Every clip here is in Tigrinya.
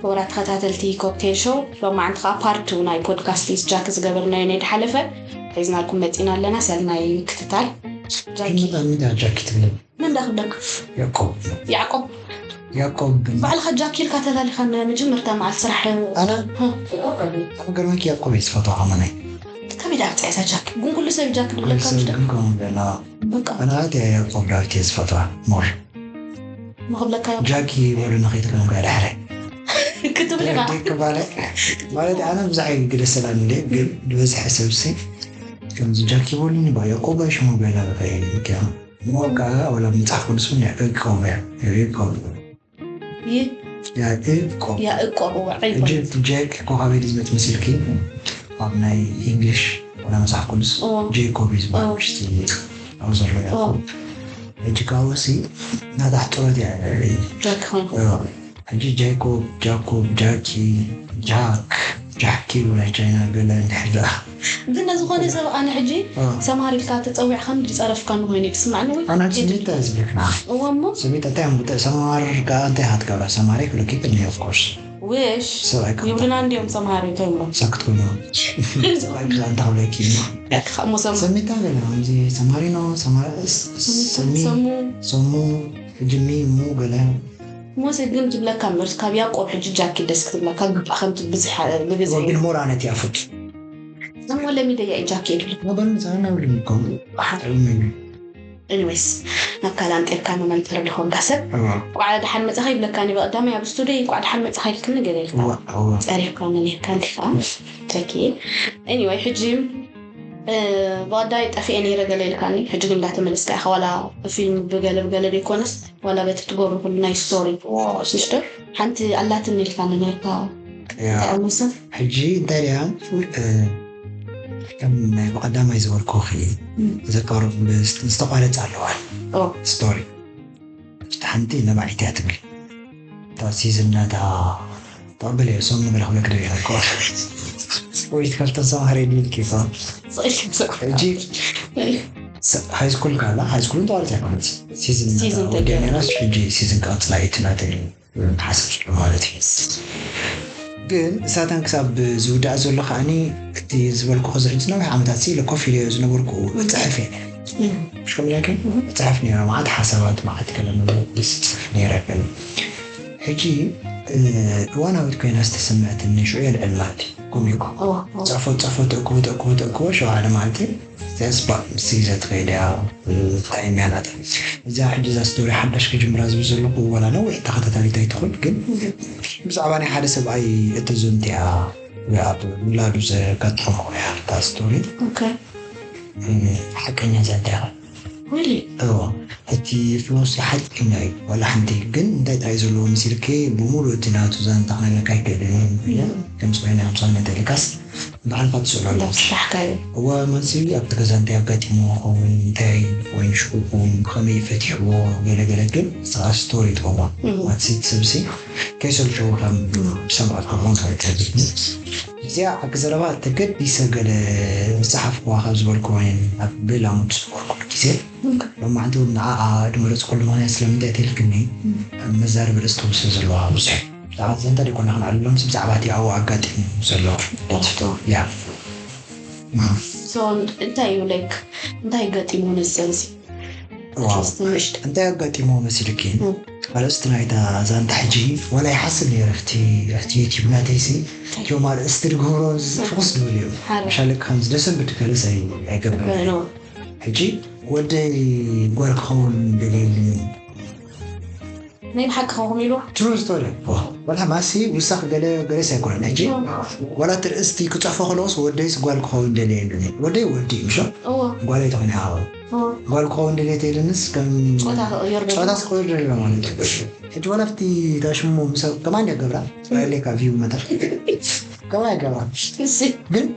ክቡራት ተኸታተልቲ ኮክቴል ሾው፣ ሎማዓንቲ ከዓ ፓርት ቱ ናይ ፖድካስት ምስ ጃክ ዝገበርናዮ ናይ ዝሓለፈ ሒዝናልኩም መፂና ኣለና። ሰናይ ምክትታል። ጃኪ። እንታይ ጃኪ ትብለ? መን ዳ ክብለካ? ያዕቆብ። ያዕቆብ። ያዕቆብ። ባዕልኻ ጃኪ ኢልካ ተላሊኻ መጀመርታ መዓልቲ ስራሕ። ኣነ ኣገርመኪ ያዕቆብ እየ ዝፈትዋ ከማናይ። ከመይ ዳ ብፅዕታ ጃኪ? ግን ኩሉ ሰብ ጃኪ ክብለካ ምሽ ዶ? ግን ከምኡ ገና በቃ ኣነ ኣት ያዕቆብ ዳዊት እየ ዝፈትዋ ሞር መኽብለካ ጃኪ በሉ ንኸይትብሎም ከ ድሕረይ ክትብል ኢኻ። ክባለ ማለት ኣነ ብዙሕ ግደሰላ እንደ ግን ዝበዝሐ ሰብሲ ከምዚ ጃኪ በሉኒ ባ ያዕቆብ ሽሙ ገና ብኸይል ሞር ከዓ ወላ መፅሓፍ ቅዱስ እውን ያዕቆብ እያ ያዕቆብ ይህ ያዕቆብ ያዕቆብ እዋ እጅ ጃክ ኮኻቤ ዝመት መሲልኪ ኣብ ናይ ኢንግሊሽ ወላ መፅሓፍ ቅዱስ ኦ። ጄኮብ እዩ ዝበሃል ኦ። ውሽጢ ኣብ ዘሎ ያዕቆብ ሕጂ ካብኡሲ ናታ ሕጥረት እያ ጃክ ኾንኩ። ሕጂ ጃይኮብ ጃኮብ ጃኪ ጃክ ጃኪ ናይ ቻይና ገለ እንድሕር ደኣ ግን ዝኾነ ሰብ ኣነ ሕጂ ኦ። ሰምሃር ኢልካ ተፀዊዕካን ዝፀረፍካን ኮይኑ እዩ ዝስማዕኒ ወይ ኣነ ስሜት ዝብለክና እዎ እሞ ስሜት እንታይ እዮም ሰማር ከኣ እንታይ ኢኻ ትገብራ ሰማሪ ክልኪት እኒ ኦፍኮርስ ውሽ ሰብኣይ ክፍታ ይብሉና እንዲዮም ሰምሃር እንታይ ይብሎም ሳክት ኮይኑ ሰብኣይ ብዛ እንታይ ክብለኪ እሞ ሰም ሰሚታ ገለ ከምዚ ሰማሪኖ ሰማሪ ሰሚ ሰሙ ሰሙ ሕጂ ሚ ሙ ገለ ሞሴ ግን ዝብለካ እምበር ካብ ያዕቆብ ሕጂ ጃኪ ደስ ክትብለካ ግባ ከምቲ ብዝሕ ብግዜ ግን ሞራነት ያፉት እሞ ለሚደ ያ ጃኪ ይብል መበል ምሳና ብልም ከምኡ ሓጥሪ ኤኒዌይስ ናብ ካልእ ኣምጢርካ መመንተሪ ዝኾንካ ሰብ ቋዕ ደሓን መጻኻ ይብለካኒ ብቐዳማይ ኣብ ስቱዲዮ ቋዕ ደሓን መጻኻ ኢልክኒ ገለ ኢልካ ጸሪፍካ መሊርካ እንዲኻ ጃኪ ኤኒዌይ ሕጂ ብቐዳይ ጠፊኤ ነይረ ገለ ኢልካኒ ሕጂ ግን እንዳተመለስካ ኢኻ ዋላ ፊልም ብገለ ብገለ ዘይኮነስ ዋላ በቲ ትገብሩ ኩሉ ናይ ስቶሪ ሽሽተ ሓንቲ ኣላትኒ ኢልካኒ ነርካ ተቐምሰ ሕጂ እንታይ ደኣ ከም ናይ ብቐዳማይ ዝበልኩኺ ዘቃርብ ዝተቋረፀ ኣለዋ ስቶሪ እቲ ሓንቲ ነባዒት እያ ትብል እታ ሲዝን ናታ ተቐበል እየ ሶም ንበለ ክብለክ ደሪኻ ይኮ ወይ ትከፍተ ሰማሪ ድልክ ይኮ ሕጂ ሃይስኩል ካላ ሃይስኩል ተዋለት ኣይኮነት ሲዝን ሲዝን ወዲያ ነራስ ሕጂ ሲዝን ቀፅላ እዩ ትናተ ሓሳብ ማለት እዩ ግን እሳተን ክሳብ ዝውዳእ ዘሎ ከዓኒ እቲ ዝበልኩ ክዚ ሕጂ ነዊሕ ዓመታት ሲ ኢለ ኮፍ ኢለዮ ዝነበርኩ እፅሕፍ እየ ነይረ። ምሽ ከም ኢለኪ እፅሕፍ ነይረ መዓት ሓሳባት መዓት ገለ መመልስ እፅሕፍ ነይረ ግን ሕጂ እዋናዊት ኮይና ዝተሰምዐትኒ ሽዑ የልዕልና እቲ ኮሚኮ እዋ ፅሕፎ ፅሕፎ ተእክቦ ተእክቦ ተእክቦ ሸውዓተ መዓልቲ እዚኣስ ባእ ምስ ግዜ ትኸይድ እያ እንታይ እያ ናታ እዚኣ ሕጂ እዛ ስቶሪ ሓዳሽ ክጅምራ ዝብል ዘለኹ ዋላ ነዊሕ ተኸታታሊት ኣይትኹን ግን ብዛዕባ ናይ ሓደ ሰብኣይ እትዝንት እያ ኣብ ውላዱ ዘጋጠሞ እያ እታ ስቶሪ ኦኬ ሓቀኛ ዘንታ ኢኻ ሪሊ እዎ እቲ ፍሎስ ሓቀኛ እዩ ዋላ ሓንቲ ግን እንታይ ጥራይ ዘለዎ መሲልኪ ብሙሉእ እቲ ናቱ ዛንታ ክነግረካ ኣይክእልን እየ ከምዚ ኮይነ ከምዚ ኮይነ እንተኢልካስ ባዕልካ ትስእሎ ኣለካ ስራሕካ እዩ እዋ መልሲ ኣብቲ ገዛ እንታይ ኣጋጢምዎ ኸውን እንታይ ወይ ሽቁቁ ብኸመይ ፈቲሕዎ ገለገለ ግን ስራ ስቶሪ ትኸውን እም። ማትሲ እቲ ሰብሲ ከይሰልችዎ ከም ሰምዖት ክኸውን ከይከል እዚኣ ሓቂ ዘረባ ተገዲሰ ገለ ዝፀሓፍኩዋ ካብ ዝበልኩ ወይን ኣብ ሌላ ሙድ ዝነበርኩሉ ግዜ ሎማዕንቲ እውን ንዓኣ ድመረፅኩሉ ምክንያት ስለምንታይ ተልክኒ መዛረቢ ርእስቲ ውስን ዘለዋ ብዙሕ ብዛዕባ ዘንታ ደይኮና ክንዓልሎም ብዛዕባ እቲ ኣብኡ ኣጋጢሙ ዘሎ ደፍቶ ያ ሶ እንታይ እዩ ላይክ እንታይ ገጢሙ ንሰንሲ ዋው ትንሽት እንታይ ኣጋጢሞ መሲልኪ እም። ኣርእስቲ ናይታ ዛንታ ሕጂ ዋላ ይሓስብ ነይረ እቲ ኣብቲ ዩቲብ ናተይሲ እቶም ኣርእስቲ ድገብሮ ፍኹስ ድብል እዩ ሓረ ሻለቅ ከምዚ ደሰንብድ ከለስ ኣይገብር ገኖ ሕጂ ወደይ ጓል ክኸውን ደልየኒ ናይ ብሓቂ ከኹም ኢሉ ትሩ ስቶሪ ወላ ማሲ ውሳኽ ገለ ገለስ ኣይኮነን ሕጂ ዋላ እቲ ርእስቲ ክፅሕፎ ከለውስ ወደይስ ጓል ክኸውን ደልየኒ ወደይ ወዲ እዩ ምሾ እዎ ጓል ኣይተኾነ ይሃወ እዎ ጓል ክኸውን ደልየት የለንስ ከም ፆታ ክቕይር ዶ ጨዋታ ክቕይር ደልዮ ማለት እዩ ሕጂ ዋላ ኣብቲ እታ ሽሙ ምስ ከማን እያ ገብራ ስራኤለካ ቪው መታ ከማይ ገብራ እሺ ግን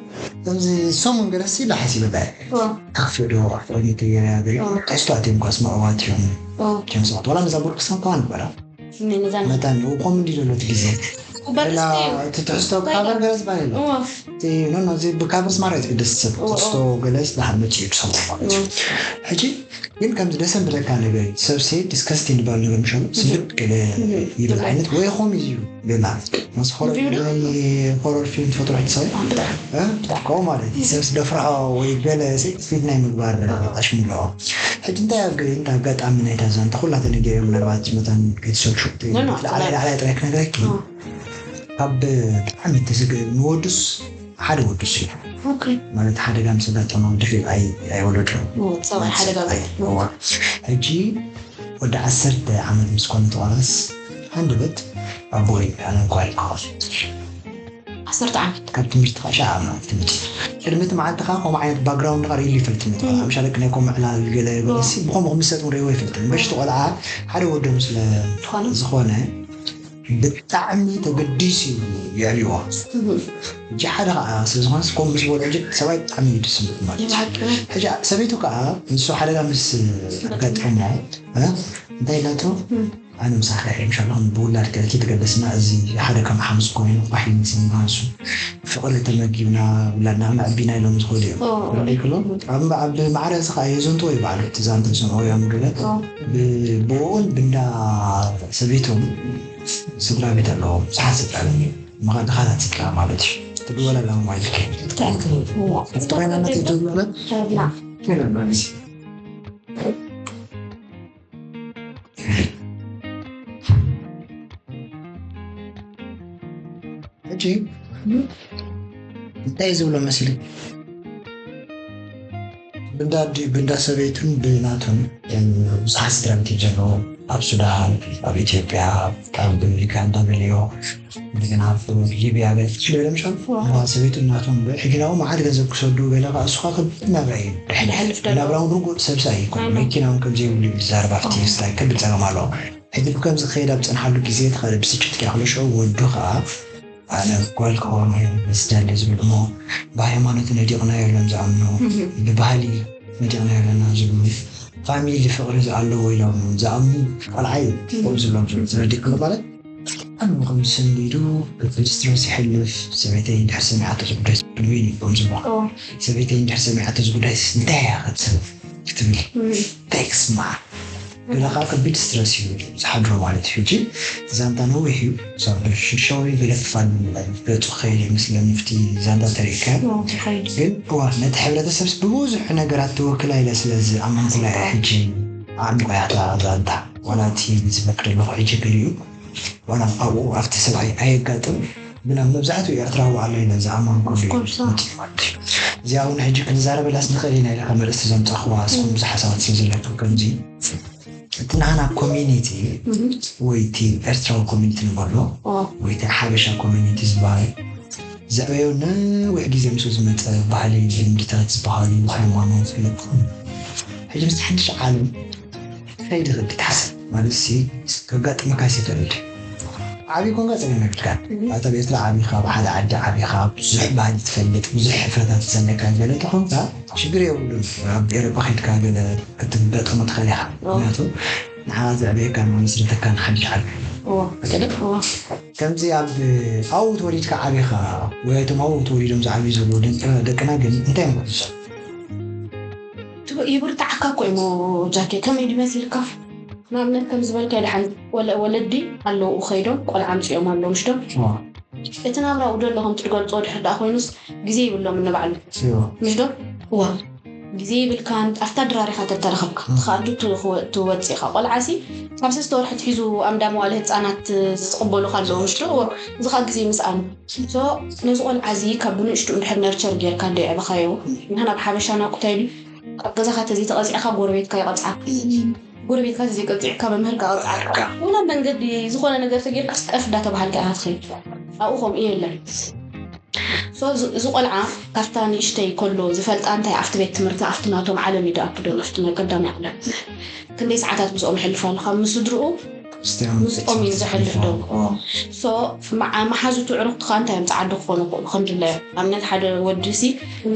ከምዚ ሰሙን ገለሲ ላሓሲበ ባይ እዎ ኣክፍዶ ኣክፍዶ ተየራገሪ እዎ ቀስቶ ኣትዮም ኳስ ማዕዋት እዮም እዎ ከም ሰባት ዋላ ነዛ ብርክስታን ከማን በራ ንዛን መታን እኮም እንዲ ዘሎ እቲ ግዜ ሌላ እቲ ትሕዝቶ ካቨር ገለ ዝበሃል የሎ። እቲ ኖ ኖ እዚ ብካቨርስ ማራ እዩ ደስ ሰብ ትሕዝቶ ገለስ ደሓን መፅኡ ክሰምዖ ማለት እዩ። ሕጂ ግን ከምዚ ደሰም ብለካ ነገር እዩ። ሰብ ሴ ዲስከስቲንግ ዝበሃል ነገር ምሻሉ ስልብ ገለ ይብል ዓይነት ወይ ኾም እዩ ገና ምስ ሆረር ፊልም ትፈጥሮ ሕጂ ሰብ ከምኡ ማለት እዩ። ሰብ ስደፍርዖ ወይ ገለ ሴ ፊት ናይ ምግባር ኣሽምልኦ። ሕጂ እንታይ ኣብ እንታይ ኣጋጣሚ ናይታ ዛንታ ኩላተ ነገር እዮም ምናልባት መታን ከይትሰልሹ ላዕላይ ላዕላይ ጥራይ ክነግረኪ ካብ ብጣዕሚ ተዘገ ንወዱስ ሓደ ወዱስ እዩ ማለት ሓደጋ ምስ ኣጋጠመ ድሕሪ ኣይወለዱ ሕጂ ወዲ ዓሰርተ ዓመት ምስ ኮነ ተዋላስ ሃንደበት ኣቦይ ኣነ እንኳ ይከዋል ዓሰርተ ዓመት ካብ ትምህርቲ ከዓ ሻዓ ማለት ትምህርቲ ቅድሚ እቲ መዓልቲ ከዓ ከምኡ ዓይነት ባክግራውንድ ከዓ ርእዩ ይፈልጥ ምሻ ደቂ ናይ ከምኡ ዕላል ገለ ገለሲ ብከምኡ ክምሰጥ ንሪእዎ ይፈልጥ በሽቲ ቆልዓ ሓደ ወዶም ስለ ዝኾነ ብጣዕሚ ተገዲሱ እዩ የዕልዎ ሕጂ ሓደ ከዓ ስለዝኾነ ከምኡ ምስ በልዑ ሕጂ ሰብኣይ ብጣዕሚ እዩ ደስ ዝብል ማለት እዩ ሕጂ ሰበይቱ ከዓ ንሱ ሓደጋ ምስ ኣጋጠሞ እንታይ ኢላቶ ኣነ ምሳኻ ኢየ ምሻ ኣለኹ ብውላድ ከ ከይተገደስና እዚ ሓደ ከም ሓሙስ ኮይኑ ቋሒ ንስምሃሱ ፍቕሪ ተመጊብና ውላድና ክነዕቢና ኢሎም ዝኽእሉ እዮም ርኢክሎ ኣብ ማዕረ እዚ ከዓ የዘንትዎ ይበዓሉ እቲ ዛንታ ዝሰምዑ እዮም ገለ ብእኡን ብንዳ ሰበይቶም ስድራ ቤት ኣለዎም ብዙሓት ስድራ ቤት መኻድኻታት ስድራ ማለት እዩ ትድወል ኣለዎም ማለት እዩ ተባይናነት ይትብለ ሕጂ እንታይ ዝብሎ መሲሉ ብንዳ ሰበይቱን ብናቱን ብዙሓት ስድራቤት ዘለዎም ኣብ ሱዳን ኣብ ኢትዮጵያ ኣብ ዩጋንዳ ገሊኦ እንደገና ኣብ ሊብያ ገለ ትችሉ ገለ ምሻል ሰበይቱ እናቶም ሕጊናዊ መዓት ገንዘብ ክሰዱ ገለ ከዓ እሱኻ ከብድ ናብራ እዩ ድሕልፍ ናብራውን ርጉእ ሰብሳ እዩ ይኮን መኪናውን ከም ዘይብሉ ይዛረብ ኣብቲ ስታይ ከብድ ፀገም ኣለዎ ሕጂ ብከምዚ ክኸይድ ኣብ ፀንሓሉ ግዜ ተኸደ ብስጭት ኪያ ክሎ ሽዑ ወዱ ከዓ ኣነ ጓል ክኸውን ምስ ደሊ ዝብል እሞ ብሃይማኖት ነዲቕናዮ ኢሎም ዝኣምኑ ብባህሊ ነዲቕናዮ ኣለና ዝብሉ ፋሚሊ ፍቕሪ ዝኣለዎ ኢሎም ዝኣምኑ ቆልዓ እዩ ከምኡ ዝብሎም ዝረዲእ ከሎ ማለት ኣነ ከም ዝሰንዱ ስትረስ ይሕልፍ ሰበይተይ እንድሕር ሰሚዓቶ ዝጉዳይ ብልዊን ይብሎም ዝብሎ ሰበይተይ እንድሕር ሰሚዓቶ ዝጉዳይ እንታይ እያ ክትብል እንታይ ክስማዓ ገለ ከዓ ከቢድ ስትረስ እዩ ዝሓድሮ ማለት እዩ ሕጂ ዛንታ ነዊሕ እዩ ክሳብ ሽሻዊ ገለ ክፋል ገፁ ክኸይድ ይመስለኒ ፍቲ ዛንታ ተሪእካ ግን እዋ ነቲ ሕብረተሰብስ ብብዙሕ ነገራት ተወክላ ኢለ ስለ ዝኣመንኩላ እያ ሕጂ ኣዕሚቑ እያ እታ ዛንታ ዋላ እቲ ዝመክር ኣለኹ ሕጂ ገሊኡ ዋላ ኣብኡ ኣብቲ ሰብኣይ ኣየጋጥም ግን ኣብ መብዛሕትኡ ኤርትራዊ ኣሎ ኢለ ዝኣመንኩሉ እዩ መፂኡ ማለት እዩ እዚኣ እውን ሕጂ ክንዛረበላስ ንኽእል ኢና ኢለ ከም ርእስቲ ዘምፃእኽዋ እስኹም ብዙሕ ሓሳባት ስለ ዘለኩም ከምዚ እቲ ናህና ኮሚኒቲ ወይ እቲ ኤርትራዊ ኮሚኒቲ ንበሎ ወይ እቲ ሓበሻ ኮሚኒቲ ዝበሃል ዘዕበዮ ነዊሕ ግዜ ምስ ዝመፀ ባህሊ ልምድታት ዝበሃሉ ሃይማኖት ሕጂ ምስ ሓድሽ ዓለም ከይዲ ክብል ትሓስብ ማለት ሲ ከጋጥመካ ይኽእል ዓብዪ ኮንካ ፀገም የብልካ ኣታ ኣብ ኤርትራ ዓቢኻ ኣብ ሓደ ዓዲ ዓቢኻ ብዙሕ ባህሊ ትፈልጥ ብዙሕ ሕፍረታት ዘለካ ገለ ተኾንካ ሽግር የብሉን ኣብ ኤሮጳ ከይድካ ገለ ክትገጠሞ ትኽእል ኢኻ ምክንያቱ ንዓኻ ዘዕበየካ መስረተካ ንሓድሽ ዓዲ ከምዚ ኣብ ኣብኡ ተወሊድካ ዓቢኻ ወይ እቶም ኣብኡ ተወሊዶም ዝዓብዩ ዘለዉ ደቅና ግን እንታይ እዮም ክሕሶም ይብርትዓካ እኮ እሞ ጃኬ ከመይ ድመሲልካ ንኣብነት ከም ዝበልካዮ ደሓን ወለዲ ኣለዉ ከይዶም ቆልዓ ኣምፅኦም ኣለዉ ምሽ ዶ እቲ ናብራኡ ደሎ ከም ትገልፆ ድሕር ደኣ ኮይኑስ ግዜ ይብሎም ንባዕሉ ምሽ ዶ እዋ ግዜ ይብልካን ኣብታ ድራር ኢኻ ተተረኸብካ ትኸኣዱ ትወፅእ ኢኻ ቆልዓሲ ካብ ሰስተ ወርሒ ትሒዙ ኣምዳ መዋለ ህፃናት ዝቕበሉኻ ኣለዉ ምሽ ዶ እዚ ኸዓ ግዜ ምስኣኑ so ነዚ ቆልዓ እዚ ካብ ብንእሽቱ እንድሕር ነርቸር ጌርካ እንደ የዕበኻዮ ንሕና ብሓበሻና ኩታይ ድዩ ኣብ ገዛኻ ተዘይተቐፂዕካ ጎረቤትካ ይቐፅዓካ ጎረቤትካ ተዘይቀፂዕካ መምህርካ ይቐፅዓካ ወላ መንገዲ ዝኾነ ነገር ተጌርካ ስጠፍ እንዳተባሃልካ ኢኻ ትኸይድ ኣብኡ ከምኡ የለን so እዚ ቆልዓ ካብታ ንእሽተይ ከሎ ዝፈልጣ እንታይ ኣብቲ ቤት ትምህርቲ ኣብቲ ናቶም ዓለም እዩ ድኣቱ ዶ ኣብቲ ናይ ቀዳማይ ዓለም ክንደይ ሰዓታት ምስኦም ይሕልፍ ኣሎ ካብ ምስድርኡ ምስኦም እዩ ዘሕልፍ ዶ so መሓዙቱ ዕሩኽቲ ከዓ እንታይ እዮም ፀዓዱ ክኾኑ ክእሉ ከም ድላዮም ኣብነት ሓደ ወዲ ሲ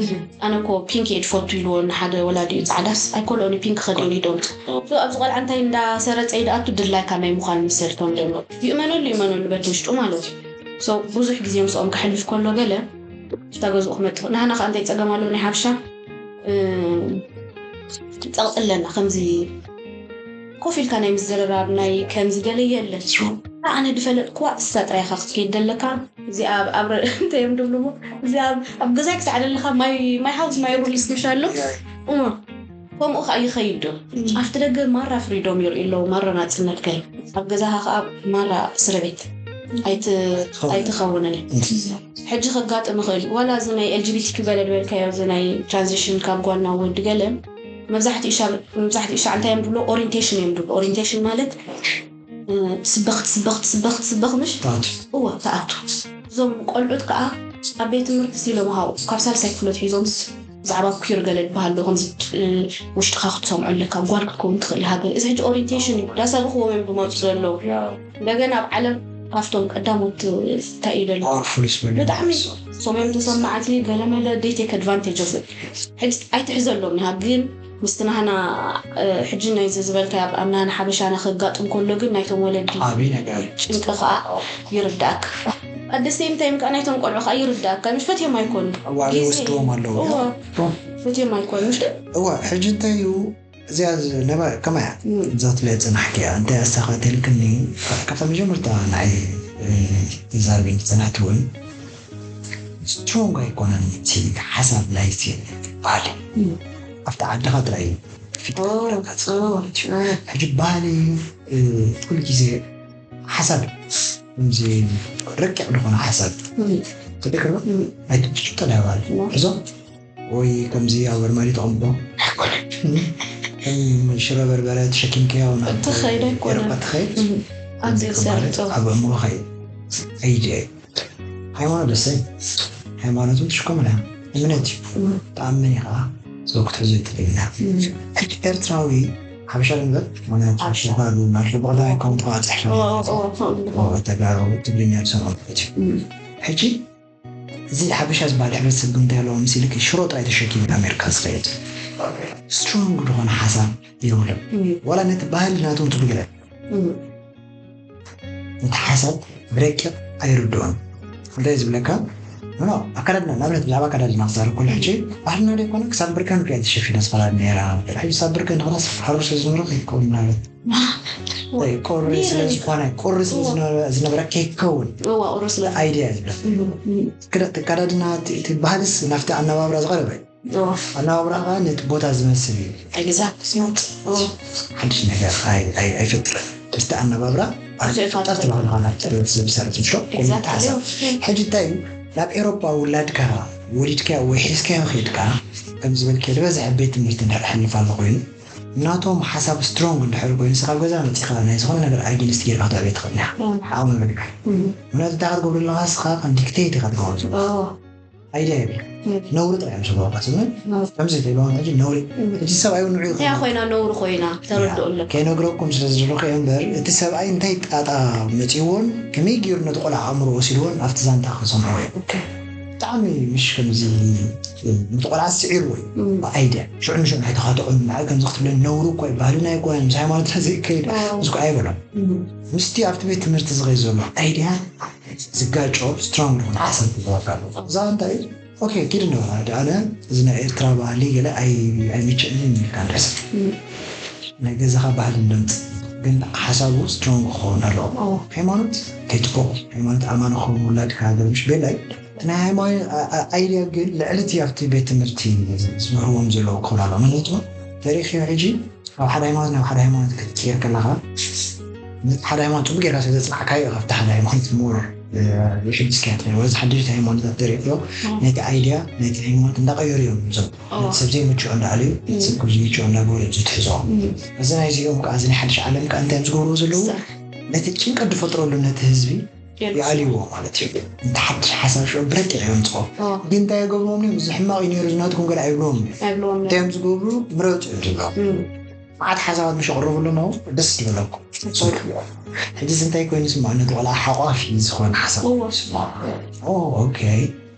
ኣነ ኮ ፒንክ እየ ድፈቱ ኢልዎ ንሓደ ወላዲ እዩ ፃዕዳስ ኣይኮልኦን ፒንክ ከዲኑ ይደምፁ ኣብዚ ቆልዓ እንታይ እንዳሰረፀ ይድኣቱ ድላይካ ናይ ምዃን ምሰልቶም ዘሎ ይእመነሉ ይእመነሉ በቲ ውሽጡ ማለት እዩ So ብዙሕ ግዜ ምስኦም ክሕልፍ ከሎ ገለ እታ ገዝኡ ክመጥእ፣ ንሕና ከዓ እንታይ ፀገም ኣለዎ ናይ ሓበሻ? እ፣ ፀቕጢ ኣለና። ከምዚ ኮፍ ኢልካ ናይ ምዝርራብ ናይ ከምዚ ገለ የለን። ኣነ ድፈለጥኩዋ እሳ ጥራይ ኢኻ ክትከይድ ደለካ። እዚኣ ኣብ ኣብ ረ- እንታይ እዮም ድብልዎ? እዚኣ ኣብ ኣብ ገዛይ ክሳዕ ደለካ my my house my rules ምሽ ኣሎ። እሞ ከምኡ ከዓ ይኸይድ ዶ? ኣብቲ ደገ ማራ ፍሪዶም ይርእዩ ኣለዉ፣ ማራ ናፅነት ከ ኣብ ገዛኻ ከዓ ማራ እስር ቤት። ኣይትኸውንን። ሕጂ ከጋጥም ይኽእል እዩ። ዋላ እዚ ናይ ኤልጂቢቲኪ ገለ ዝበልካዮ፣ እዚ ናይ ትራንዚሽን ካብ ጓል ናብ ወዲ ገለ፣ መብዛሕትኡ ሻ እንታይ እዮም ድብሎ? ኦሪንቴሽን እዮም ድብሎ። ኦሪንቴሽን ማለት ስበኽ ትስበኽ ትስበኽ ትስበኽ ምሽ? እወ፣ ትኣቱ። እዞም ቆልዑት ከዓ ኣብ ቤት ትምህርቲ ሲሎም ሃው ካብ ሳልሳይ ክፍሎ ትሒዞምስ ብዛዕባ ኩር ገለ ዝበሃል ዶ ከምዚ ውሽጥካ ክትሰምዖ ኣለካ። ጓል ክትከውን ትኽእል ሃገር እዚ ሕጂ ኦሪንቴሽን እዩ። ዳሳብኽዎም እዮም ዝመፁ ዘለዉ። እንደገና ኣብ ዓለም ካብቶም ቀዳሞት እንታይ እዩ ደሎ? ብጣዕሚ ሶምዮም ተሰማዕቲ ገለመለ they take advantage of it። ሕጂ ኣይትሕዘሎም ኢኻ ግን ምስቲ ናህና ሕጂ ናይዚ ዝበልካ ኣብ ኣምናን ሓበሻና ከጋጥም ከሎ ግን ናይቶም ወለዲ ዓብይ ነገር ጭንቂ ከዓ ይርዳእካ። ኣደስተይም ታይም ከዓ ናይቶም ቆልዑ ከዓ ይርዳእካ። ምሽ ፈትዮም ኣይኮኑ። ዋሪ ወስድዎም ኣለዉ። ፈትዮም ኣይኮኑ ምሽ እዋ ሕጂ እንታይ እዩ እዚኣ ነባ ከማያ እዛ ትለያ ፅናሕኪ እያ እንታይ ኣሳኻተልክኒ ካብታ መጀመርታ ናይ ዛርቢን ፅናሕቲ እውን ስትሮንግ ኣይኮነን እቲ ሓሳብ ናይቲ ባህሊ ኣብቲ ዓድኻ ጥራይ እዩ ፊት ሕጂ ባህሊ ኩሉ ግዜ ሓሳብ ከምዚ ረቂቕ ዝኾነ ሓሳብ ተደክሮ ኣይትብጭ ጠላባል እዞም ወይ ከምዚ ኣብ ኣርማዲ ተቐምጦ ኣይኮነን ከም ሽረ በርበረ ተሸኪምካዮ ናብ ትኸይድ ኣይኮነን ኤሮፓ ትኸይድ ኣብዚ ከምዚ ዝሰርጥ ማለት ኣብ ኣእምሮኻ እዩ ኣይድየ ሃይማኖት ደሰ ሃይማኖት ትሽከምላ እምነት እዩ ተኣምን ኢኻ ሰው ክትሕዙ ይትኽእል ኢና ሕጂ ኤርትራዊ ሓበሻ ንበር ማለት ሽፋዱ ናብ ሽበቕታ ኣይኮን ተዋፅሕ ተጋሩ ትግርኛ ዝሰምዑ ማለት እዩ ሕጂ እዚ ሓበሻ ዝበሃል ሕብረተሰብ እንታይ ኣለዎ ምስ ኢልክ ሽሮ ጥራይ ተሸኪሙ ኣሜሪካ ዝኸይድ ስትሮንግ ዝኾነ ሓሳብ የብሎም ዋላ ነቲ ባህሊ ናቶም ትብግረ ነቲ ሓሳብ ብረቂቕ ኣይርድኦን እንታይ ዝብለካ ኖ ኣከዳድና ንኣብነት ብዛዕባ ኣከዳድና ክዛረብ ከሎ ሕጂ ባህልና ዘይኮነ ክሳብ ብርከን ክያ ተሸፊነ ዝኸዳ ነራ ሕጂ ሳብ ብርከን ንኸዳ ሓሩ ስለ ዝኖረ ከይከውን ማለት ቆሪ ስለ ዝኾነ ቆሪ ስለ ዝነበረ ከይከውን ኣይድያ ዝብለ ክዳድና ባህልስ ናብቲ ኣነባብራ ዝቐረበ ኣነባብራ ከዓ ነቲ ቦታ ዝመስል እዩ ሓድሽ ነገር ኣይፈጥርን ምስቲ ኣነባብራ ኣርጣት ተባህልኻ ናብ ጥበብ ዝብሰርት ምሾ ኮሚኒቲ ሓሳብ ሕጂ እንታይ እዩ ናብ ኤሮፓ ውላድካ ወሊድካዮ ወይ ሒዝካዮ ከድካ ከም ዝበልከ ዝበዝሐ ቤት ትምህርቲ እንድሕር ሕልፍ ኣሎ ኮይኑ ናቶም ሓሳብ ስትሮንግ እንድሕር ኮይኑ ንስኻ ገዛ መፂኻ ናይ ዝኾነ ነገር ኣጊንስት ጌርካ ክትዕበ ትኽእል ኢኻ ዓቕሚ ምልካ ምክንያቱ እንታይ ክትገብሩ ኣለኻ ንስኻ ከም ዲክቴት ኢኻ ትገብሩ ኣለኻ ኣይድያ የብልካ ነውሪ ጥራይ እዮም ዝገብሩካ ስምን ከምዚ ተይበሆን ሕጂ ነውሪ እቲ ሰብኣይ እውን ንዑ እንታይ ኮይና ነውሪ ኮይና ተረድኦ ኣሎ ከይነግረኩም ስለ ዝደለኹ እየ እምበር እቲ ሰብኣይ እንታይ ጣጣ መፂዎን ከመይ ገይሩ ነቲ ቆልዓ ኣእምሮ ወሲድዎን ኣብቲ ዛንታ ክሰምዖ እዩ ብጣዕሚ ምሽ ከምዚ ነቲ ቆልዓ ስዒርዎ እዩ ብኣይድያ ሽዑ ንሽዑ ኣይተኻትዖን ንዓይ ከምዚ ክትብለኒ ነውሪ እኮ እዩ ባህልና ኣይኮነን ምስ ሃይማኖትና ዘይከይድ ምስ ኣይበሎም ምስቲ ኣብቲ ቤት ትምህርቲ ዝኸይ ዘሎ ኣይድያ ዝጋጮ ስትሮንግ ዝኾነ ሓሳብ ክህልወካ ኣለዎ እዛ እንታይ እዩ ኦኬ ኪድ እንበላ ኣነ እዚ ናይ ኤርትራ ባህሊ ገለ ኣይምችእንን ኢልካ ንሕሰብ ናይ ገዛኻ ባህሊ እንደምፅ ግን ሓሳቡ ስትሮንግ ክኸውን ኣለዎ ሃይማኖት ከይትኮ ሃይማኖት ኣማን ክኸውን ውላድካ ሃገር ምሽ ቤላይ ናይ ሃይማኖት ኣይድያ ግን ልዕሊ እቲ ኣብቲ ቤት ትምህርቲ ዝምህርዎም ዘለዉ ክኸውን ኣለዎ ምክንያቱ ተሪኺ ሕጂ ካብ ሓደ ሃይማኖት ናብ ሓደ ሃይማኖት ክትቅየር ከለኻ ነቲ ሓደ ሃይማኖት ፅቡቅ ጌርካ ስለ ዘፅናዕካዮ ካብቲ ሓደ ሃይማኖት ምሁር ሕድስካያ ትኸ ወዚ ሓደሽቲ ሃይማኖታት ተሪእዮ ነቲ ኣይድያ ነቲ ሃይማኖት እንዳቀየሩ እዮም ዞም ሰብ ዘይምችኦ እንዳኣለዩ ሰብ ከም ዝምችኦ እንዳገበሩ እዮም ዝትሕዞ እዚ ናይዚኦም ከዓ እዚ ናይ ሓድሽ ዓለም ከዓ እንታይ እዮም ዝገብርዎ ዘለዉ ነቲ ጭንቀት ዝፈጥረሉ ነቲ ህዝቢ ይኣልይዎ ማለት እዩ። እቲ ሓድሽ ሓሳብ ሽዑ ብረቂቕ የምፅኦ። ግን እንታይ የገብርዎም እዩ? እዚ ሕማቕ እዩ ነይሩ፣ እዚ ናትኩም ገለ ኣይብልዎም እዩ። እንታይ እዮም ዝገብሩ? ምረፁ እዮም ዝብሎም። መዓት ሓሳባት ምሽ የቕርቡ ኣለዉ፣ ደስ ዝበለኩም። ሕጂ እዚ እንታይ ኮይኑ ይስምዖ? ነቲ ቆልዓ ሓቋፊ ዝኾነ ሓሳብ ይስምዖ። ኦ፣ ኦኬ።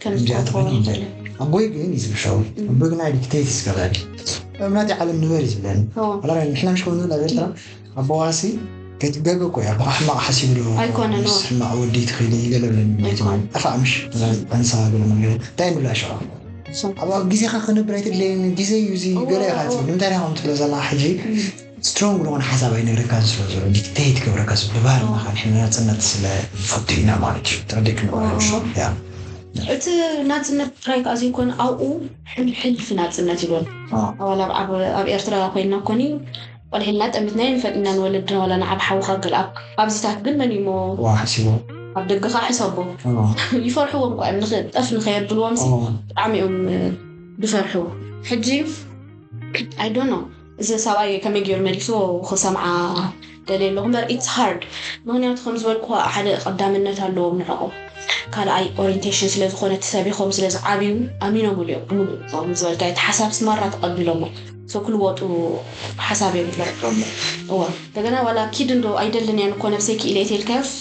ከምዚኣ ትኾን ይብል። ኣቦይ ግን እዩ ዝብል ሸው። ኣቦይ ግን ኣይ ዲክቴት እዩ ዝገብረኒ። እምነት ዓለም ንበር እዩ ዝብለኒ። ዋላ ንሕና ምሽ ከምኡ ንብል ኣብ ኤርትራ ኣቦዋሲ ገበ እኮ እያ። ብሕማቕ ሓሲቡ ዶ ኣይኮነን፣ ምስ ሕማቕ ወዲ ትኽእል ገለ ብለኒ። ጠፋ ምሽ ኣንሳ ገለ መንገ እንታይ ንብላ ሽዑ ኣብ ግዜኻ ክነብር ኣይትድለየኒ። ግዜ እዩ እዚ ገለ ኢኻ ትብል። ንምንታይ ኢኻ ትብሎ ዘላ ሕጂ ስትሮንግ ዝኾነ ሓሳብ ኣይነግረካን ስለ ዘሎ ዲክቴት ክገብረካ ስለ ብባህልና ኸ ንሕና ናፅነት ስለ ንፈቱ ኢና ማለት እዩ። ተረዲእክኒ ማለት እዩ። ያ እቲ ናፅነት ጥራይ ከዓ ዘይኮነ ኣብኡ ሕልፍሕልፊ ናፅነት ይበሉ። ኣዋላ ኣብ ኤርትራ ኮይንና ኮኒ ቆልሒልና ጠሚትና ይንፈጥና ንወለድና ዋላ ንዓብ ሓውካ ገል ኣብዚታት ግን መን እዩሞ ዋ ሓሲቦ ኣብ ደገ ከዓ ሕሰቦ ይፈርሕዎም ኳ ጠፍ ንኸየብልዎም ብጣዕሚ እዮም ዝፈርሑ። ሕጂ I don't know እዚ ሰብኣይ ከመይ ገይሩ መሊሱ ክሰምዓ ደልየ ኣለኹ እምበር it's hard። ምክንያቱ ከም ዝበልኩ ሓደ ቀዳምነት ኣለዎም ንዕኦም። ካልኣይ ኦሪንቴሽን ስለዝኮነ እቲ ሰብ ኢኮም ስለዝዓብዩ ኣሚኖምሉ እዮም ብምሉእ ከም ዝበልካ እቲ ሓሳብ ስማራ ተቀቢሎሞ so ክልወጡ ሓሳብ እዮም ዝለቅሙ። እዋ እንደገና ዋላ ኪድ እንዶ ኣይደልን እየን እኮ ነብሰይ ክኢለ እየ ተልካዮስ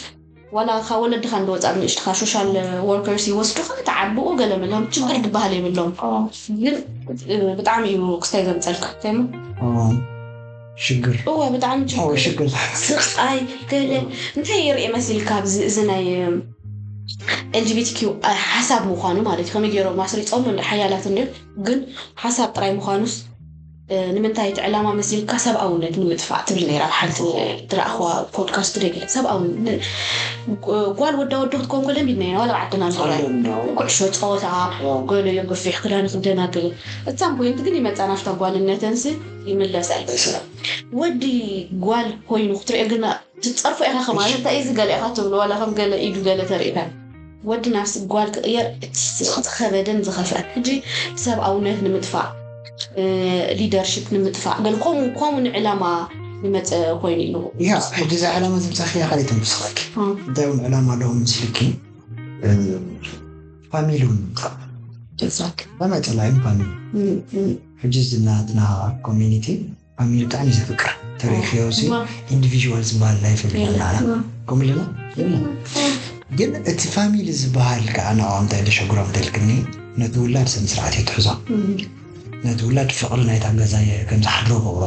ዋላ ካብ ወለድኻ እንደወፃእ ንእሽትኻ ሶሻል ወርከርስ ይወስዱኻ ተዓብኡ ገለ ምሎም ችግር ዝበሃል የብሎም። ግን ብጣዕሚ እዩ ክስታይ ዘምፀልካ እንታይ እሞ ሽግር እወ ብጣዕሚ ሽግር ስቃይ ገለ እንታይ ይርኢ መሲልካ ኣብዚ እዚ ናይ ኤልጂቢቲኪዩ ሓሳብ ምዃኑ ማለት እዩ ከመይ ገይሮም ኣስሪፆም እንደ ሓያላት እንድዮም ግን ሓሳብ ጥራይ ምዃኑስ ንምንታይ እቲ ዕላማ መሲልካ ሰብኣውነት ንምጥፋእ ትብል ነይራ ሓንቲ ዝረኣኽዋ ፖድካስት ደ ሰብኣውነት ጓል ወዳ ወዲ ክትከውን ከለ ቢድና ኢና ዋላ ዓድና ዝረ ኩዕሾ ፀወታ ገለ እዮም ገፊሕ ክዳን ክደናግል እት ሳም ፖይንት ግን ይመፃ ናብታ ጓልነተንስ ይምለሳ እዩ ወዲ ጓል ኮይኑ ክትሪኦ ግን ትፀርፎ ኢኻ ከማለት እንታይ እዚ ገለ ኢኻ ትብሎ ዋላ ከም ገለ ኢዱ ገለ ተሪእካ ወዲ ናብሲ ጓል ክቕየር እቲ ዝኸበደን ዝኸፍአን ሕጂ ሰብኣውነት ንምጥፋእ ሊደርሽፕ ንምጥፋእ ገለ ከምኡ ከምኡ ንዕላማ ዝመፀ ኮይኑ ኢሉ ያ ሕጂ እዛ ዕላማ ዝምፃኺ እያ ካልእ ተንብስኸኪ እንታይ እውን ዕላማ ኣለዎም ምስልኪ ፋሚሊ እውን ንምጥፋእ exactly በመፀላይም ፋሚሊ ሕጂ ዝናትና ኮሚኒቲ ፋሚሊ ብጣዕሚ ዘፍቅር ተሪክዮ ሲ ኢንዲቪዥዋል ዝበሃል ናይ ፈልግና ከምልና ግን እቲ ፋሚሊ ዝበሃል ከዓ ንዕኦም እንታይ ደሸግሮም ተልክኒ ነቲ ውላድ ስነ ስርዓት እየ ትሕዞ ነቲ ውላድ ፍቕሪ ናይታ ገዛ እየ ከም ዝሓድሮ ገብሮ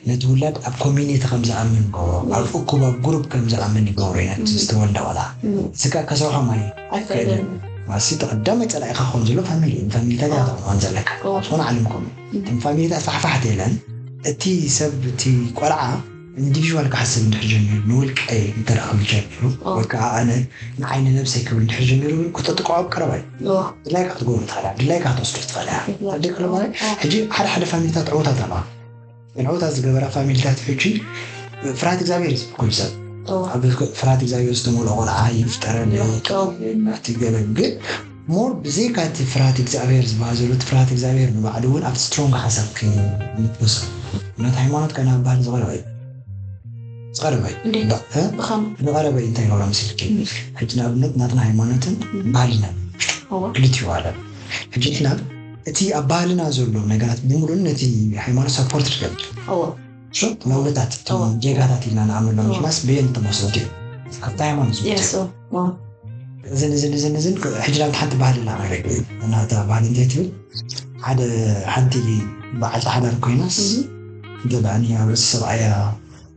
ነቲ ውላድ ኣብ ኮሚኒቲ ከም ዝኣምን ገብሮ ኣብ እኩብ ኣብ ግሩፕ ከም ዝኣምን ይገብሮ እዩ ነቲ ዝተወልደ ቆልዓ እዚ ከዓ ከሰርሖ ማይ ኣይክእልን ማሲ ተቐዳማይ ፀላኢኻ ክኾን ዘሎ ፋሚሊ እዩ ፋሚሊታት እያ ተቕማን ዘለካ ዝኾነ ዓለም ከምኡ እቶም ፋሚሊታት ፋሕፋሕ ተለን እቲ ሰብ እቲ ቆልዓ ኢንዲቪዥዋል ክሓስብ እንድሕር ጀሚሩ ንውልቀይ እንተደኣ ክብል ጀሚሩ ወይ ከዓ ኣነ ንዓይ ንነብሰይ ክብል እንድሕር ጀሚሩ ግን ክተጥቅዖ ኣብ ቀረባ እዩ ድላይካ ክትገብሩ ትኽእል እያ ድላይካ ክትወስዶ ትኽእል እያ ኣደ ክለማለ ሕጂ ሓደ ሓደ ፋሚሊታት ዕውታት ኣለዋ ዕውታት ዝገበራ ፋሚሊታት ሕጂ ፍርሃት እግዚኣብሔር እዩ ኩሉ ሰብ ኣብ ፍርሃት እግዚኣብሔር ዝተመልኦ ቆልዓ ይፍጠረለይ ናብቲ ገለ ግን ሞር ብዘይካ እቲ ፍርሃት እግዚኣብሔር ዝበሃል ዘሎ እቲ ፍርሃት እግዚኣብሔር ንባዕሉ እውን ኣብቲ ስትሮንግ ሓሳብ ክምትወስ ነቲ ሃይማኖት ከና ባህል ዝቐረበ እዩ ዝቐረበ እዩ እንዴት ብኸም ዝቐረበ እዩ እንታይ ይገብሮ ምስልኪ ሕጂ ንኣብነት ናትና ሃይማኖትን ባህልና እወ ክልቲኡ ዓለም ሕጂ ንሕና እቲ ኣብ ባህልና ዘሎ ነገራት ብምሉእን ነቲ ሃይማኖት ሰፖርት ትገብር እወ ነውርታት እቶም ጌጋታት ኢልና ንኣምኖም ምክናስ ብየን ተመስረቱ እዩ ኣብቲ ሃይማኖት ዝመፅእ የስ እወ እዝን እዝን እዝን እዝን ሕጂ ናብ ሓንቲ ባህልና ክንርኢ ናታ ባህሊ እንታይ ትብል ሓደ ሓንቲ በዓልቲ ሓዳር ኮይናስ ገባኒ ኣብ ርእሲ ሰብኣያ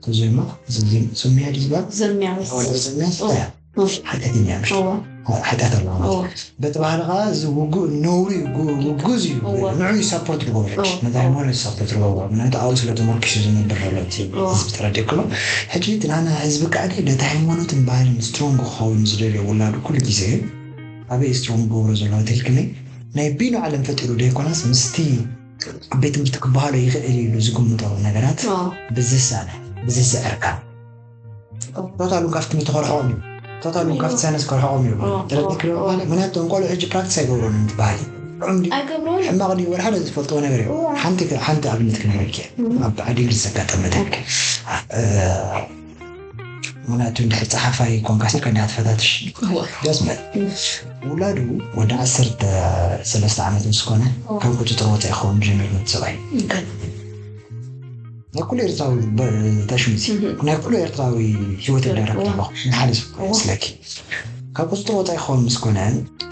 ተዘይማ ስምያ ድዩ ዝበሃል ዘሚያስ ወደ ዘሚያስ እያ ሓጢኣት እያ ምሽ እወ ሓጢኣት ኣለዋ ማለት እወ እዩ። በቲ ባህሊ ከዓ እዚ ውጉእ ነውሪ እዩ፣ ግ- ውጉዝ እዩ። እወ። ንዑ እዩ ሳፖርት ዝገብሮ ሕጂ። እወ። ነቲ ሃይማኖት እዩ ሳፖርት ዝገብሮ። ምክንያቱ ኣብኡ ስለ ተመርኪሱ ዝነብር ዘሎ እቲ እወ። ህዝቢ ተረዲእክሞ። ሕጂ እቲ ናና ህዝቢ ከዓ ነቲ ሃይማኖትን ባህልን ስትሮንግ ክኸውን ዝደልዮ ውላዱ ኩሉ ግዜ ኣበይ ስትሮንግ ክገብሮ ዘለዎ ተልክኒ ናይ ቢኑ ዓለም ፈጢሩ ደይኮነስ ምስቲ ኣብ ቤት ትምህርቲ ክበሃሎ ይኽእል ኢሉ ዝግምጦ ነገራት እወ። ብዝሳነ ብዝስዕርካ ቶታሉ ካብ ትምህርቲ ከርሕቆም እዩ ቶታሉ ካብ ሳይንስ ከርሕቆም እዩ ተረዲእክሞ ማለት ምክንያቱ እቶም ቆልዑ ሕጂ ፕራክቲስ ኣይገብሮን እንትበሃል እዩ ጥዑም ድዩ ኣይገብሮን ሕማቕ ድዩ ወላ ሓደ ዝፈልጥዎ ነገር እዩ ሓንቲ ሓንቲ ኣብነት ክነግረኪ ኣብ ዓዲ እንግሊዝ ዘጋጠመ ተልክ ምክንያቱ እንድሕር ፀሓፋይ ኮንካ ሲልካ እንዲያ ትፈታትሽ ደስ በል ውላዱ ወዲ ዓሰርተ ሰለስተ ዓመት ምስ ኮነ ካብ ቁፅፅር ወፃኢ ክኸውን ጀሚሩ ነቲ ሰብኣይ ናይ ኩሉ ኤርትራዊ ተሽሚሲ ናይ ኩሉ ኤርትራዊ ህይወት እንዳረክብ ኣለኹ ንሓደ ሰብ ስለኪ ካብ ቁፅፅር ወፃኢ ክኸውን ምስ ኮነ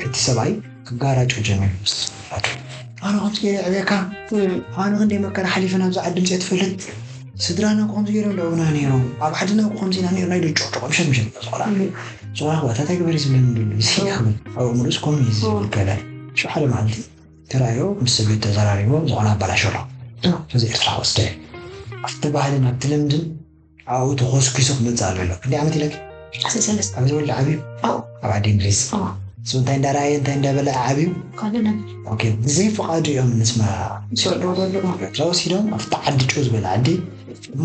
እቲ ሰብኣይ ክጋራጮ ጀሚሩ ኣነ ከምዚ ገይረ የዕብየካ ኣነ ክንደይ መከራ ሓሊፈ ናብዚ ዓዲ ምፅኦ ትፈልጥ ስድራና እኮ ከምዚ ገይሮም ለውና ነይሮም፣ ኣብ ዓድና እኮ ከምዚ ኢና ነይርና ኢሉ ጭቕጭቕ፣ ምሸት ምሸት ዝቆልዓ። ዝቆልዓ እኮ፣ "ታታይ ግበሪ ዝብለኒ ደሎ፣ እዚ ይኸውን?" ኣብ ኣእምሮስ ከምኡ እዩ ዝብል ገለ። ሽዑ ሓደ መዓልቲ ተራእዮ ምስ ሰበይቱ ተዘራሪቦም ዝኾነ ኣባላሽሎ። ስለዚ ኤርትራ ወስደ። ኣብቲ ባህልን ኣብቲ ልምድን ኣብኡ ተኾስኲሱ ክመጽእ ኣለዎ ኢሎ። ክንደይ ዓመት ኢለኪ? ዓሰርተ ሰለስተ። ኣብ ዝወልድ ዓብዩ? ኣዎ። ኣብ ዓዲ እንግሊዝ? ኣዎ። እሱ እንታይ እንዳረኣየ እንታይ እንዳበለ ዓብዩ? ካልእ ነገር። ኦኬ፣ ብዘይ ፍቓዱ እዮም ንስመራ ዝወልዱ። ዝወልዱ። እዛ ወሲዶም ኣብቲ ዓዲ ጭው ዝበለ ዓዲ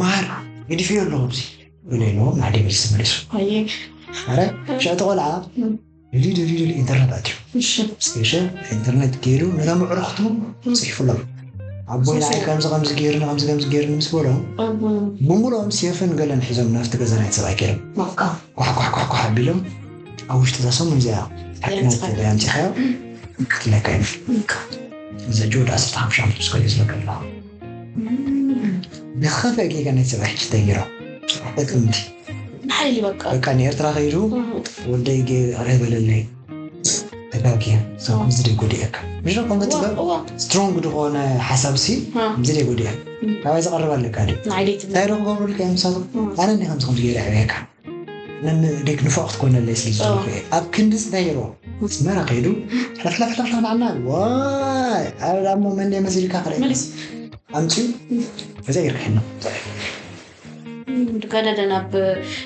ማር ገዲፈዮ ኣለኹ ኣብዚ ኢሉ ኢልዎም ናብ ዓዲ እንግሊዝ ተመሊሱ። ኣየ። ኣረ፣ ሽዕቲ ቆልዓ እም። ድልዩ ድልዩ ድልዩ ኢንተርነት ኣትዩ። እሺ። ስቴሽን ኢንተርነት ገይሩ ነቶም ኣዕሩኽቱ እም። ጽሒፉሎም። ኣቦይ ንዓይ ከምዚ ከምዚ ገይሩኒ፣ ከምዚ ከምዚ ገይሩኒ ምስ በሎም፣ እም። ብምሉኦም ሴፍን ገለን ሒዞም ናብቲ ገዛ ናይቲ ሰብኣይ ከይዶም። በቃ። ኳሕ ኳሕ ኳሕ ኳሕ ኣቢሎም ኣብ ውሽጢ እዛ ሰሙን እዚኣ ሓኪማት የምጽኻ። ኣምጺኻዮ ክትለካ እዩ። በቃ። እዚ ሕጂ ወዲ ዓሰርተ ሓሙሽተ ዓመት ምስ ከደ ዝነገር ኣለኹ። እም። ብኸፈ ጌጋ ናይቲ ሰብኣይ ሕጂ ተገይሮም። ጥቅምቲ። ንሓይሊ በቃ። በቃ ንኤርትራ ከይዱ እም። ወደይ ገ-፣ ሬበለለይ። ተጋግየ። እም። ከምዚ ደይ ጎዲኤካ። ምሽ ኮንከ እዋ፣ ጽበብ እዋ። ስትሮንግ ዝኾነ ሓሳብ ሲ እም። ከምዚ ደይ ጎዲኤካ። እም። ካባይ ዝቐርብ ኣለካ ድዩ? ንዓይ ደይ ትብል። እንታይ ዶ ክገብሩልካ እዮም ንሳቶም? እም። ኣነ እንዲ ከምዚ ከምዚ ገይረ ኣዕብየካ። ነን ደግ ንፉዕ ክትኮነለይ ስለ እም። ዝደለኹ እየ። ኣብ ክንዲ እንታይ ገይርዎ? ኣስመራ ከይዱ፣ ሕለፍ፣ ሕለፍ፣ ሕለፍ፣ ሕለፍ፣ ንዓና፣ ዋይ፣ ኣብ ዳሞ መን ደይ መሲልካ ክርኢ? መሊስ። ኣምጺኡ፣ እዛ ይርክሕና። እም፣ ገደደ ናብ፣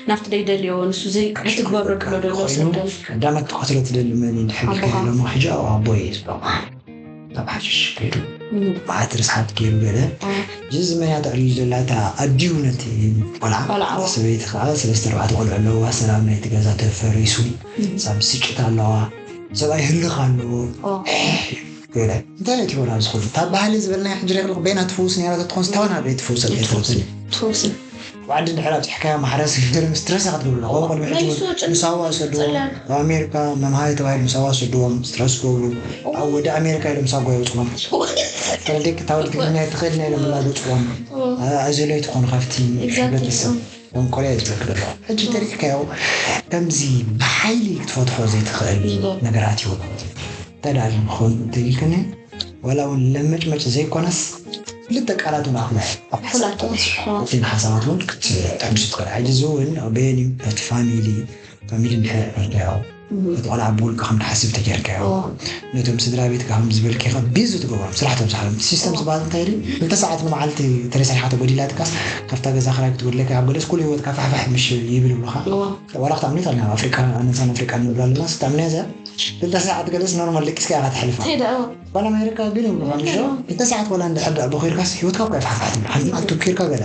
ናብቲ ደይደልዮ፣ ንሱ ዘይ-፣ በቃ፣ ክትግበሮ በቃ፣ ድሎ ደሎ ኮይኑ፣ ሰደን። ቀዳመት ትኸትሎ ትደሊ መን እዩ? ድሕሪ ኣቦኻ። ከይደ እሞ፣ ሕጂ፣ ኣዎ፣ ኣቦይ እዩ ዝበሎ። ናብ ሓሽሽ ከይዱ። እም። መዓት ርስሓት ገይሩ ገለ። ኣዎ። እዚ መን እያ ተዕልል ዘላ? እታ ኣዲኡ ነቲ ቆልዓ። ቆልዓ፣ ኣዎ። ሰበይቲ ከኣ ሰለስተ ኣርባዕተ ቆልዑ ኣለዋ። ሰላም ናይቲ ገዛ ተፈሪሱ። እም። እዛ ብስጭት ኣለዋ። ሰብኣይ ህልኽ ኣለዎ። ኣዎ። ገለ። እንታይ እዩ ትብላ ኣብዚ ኩሉ? እታ ባህሊ ዝበልናያ ሕጂ ርኢኺ ኣለኹ፣ በይና ትፍውስ ነይራ ተትኾንስ፣ እታ ወን ኣበይ ትፍውስ? ኣበይ ትፍውስ? ትፍውስ። ወዓዲ እንድሕር ኣብፂሕካዮ ማሕረስ ገለ ምስ ትረሳ ክትገብሩ ኣለኹ። ቆልዑ ሕጂ መሊሱ ጭን-፣ ንሳዋ ሰድዎም። ጽላል። ኣብ ኣሜሪካ መምሃሪ ተባሂሉ ንሳዋ ሰድዎም፣ ስትረስ ገብሩ። ኦ። ኣብ ወደ ኣሜሪካ ኢሎም ሳጓ የውፅኦም። ኦ። ተረዲእኪ፣ እታ ወዲ ትግርኛ ኣይትኽእልን ኢሎም ላገፅዎም። ኦ። ኣ-፣ ኣዘለይ ትኾኑ ካብቲ ኤግዛክትሊ። ሕብረተሰብ። ኦ። ከም ኮርያ እዩ ዝብለኪ ዘሎ። ሕጂ ተሪእካዮ፣ ከምዚ ብሓይሊ ክትፈትሖ ዘይትኽእል ይበል። ነገራት ይውሉ። እንታይ ደኣ ክኸውን እንተኢልክኒ፣ ዋላ እውን ለመጭመጭ ዘይኮነስ፣ ክልተ ቃላት እውን ኣኹላ። ኣብ ሕሳብ ሕላቶ። ተወሲኾ። እተን ሓሳባት እውን ክትሕምሱ ትኽእል። ሕጂ እዚ እውን በየን እዩ? በቲ ፋሚሊ፣ ፋሚሊ እንድሕር ርዳዮ። እም። እቲ ቆልዓ ብውልቂ ከም ትሓስብ ተጌርካዮ። ኦ። ነቶም ስድራ ቤትካ ከም ዝበልኪ ኢኻ ቢዚ ትገብሮም። ስራሕ ተብዝሓሎም። ሲስተም ኦ። ዝበሃል እንታይ ድዩ? ክልተ ሰዓት ንመዓልቲ ተለይ ሰሪሓ ተጎዲላትካስ፣ ካብታ ገዛ ክራይ ክትጎድለካ፣ ኣብ ገለስ ኩሉ ህይወትካ ፋሕፋሕ ምሽ ይብል ይብሉኻ። ኦ። ዋላ ክትኣምኒ ትኽእል፣ ኣብ ኣፍሪቃ፣ ኣነሳን ኣፍሪቃ ንብላ ኣለና፣ ክትኣምንያ እዚኣ? ክልተ ሰዓት ገለስ ኖርማል ደቂስካ ኢኻ ተሕልፋ። እንታይ ደኣ? ጓል ኣሜሪካ ግን ይብሉ፣ ኖርማል። ክልተ ሰዓት ዋላ እንድሕር ደኣ ቦኺርካስ ህይወትካ እኮ ኣይፋሕፋሕን። ሓንቲ መዓልቲ ኪርካ ገለ።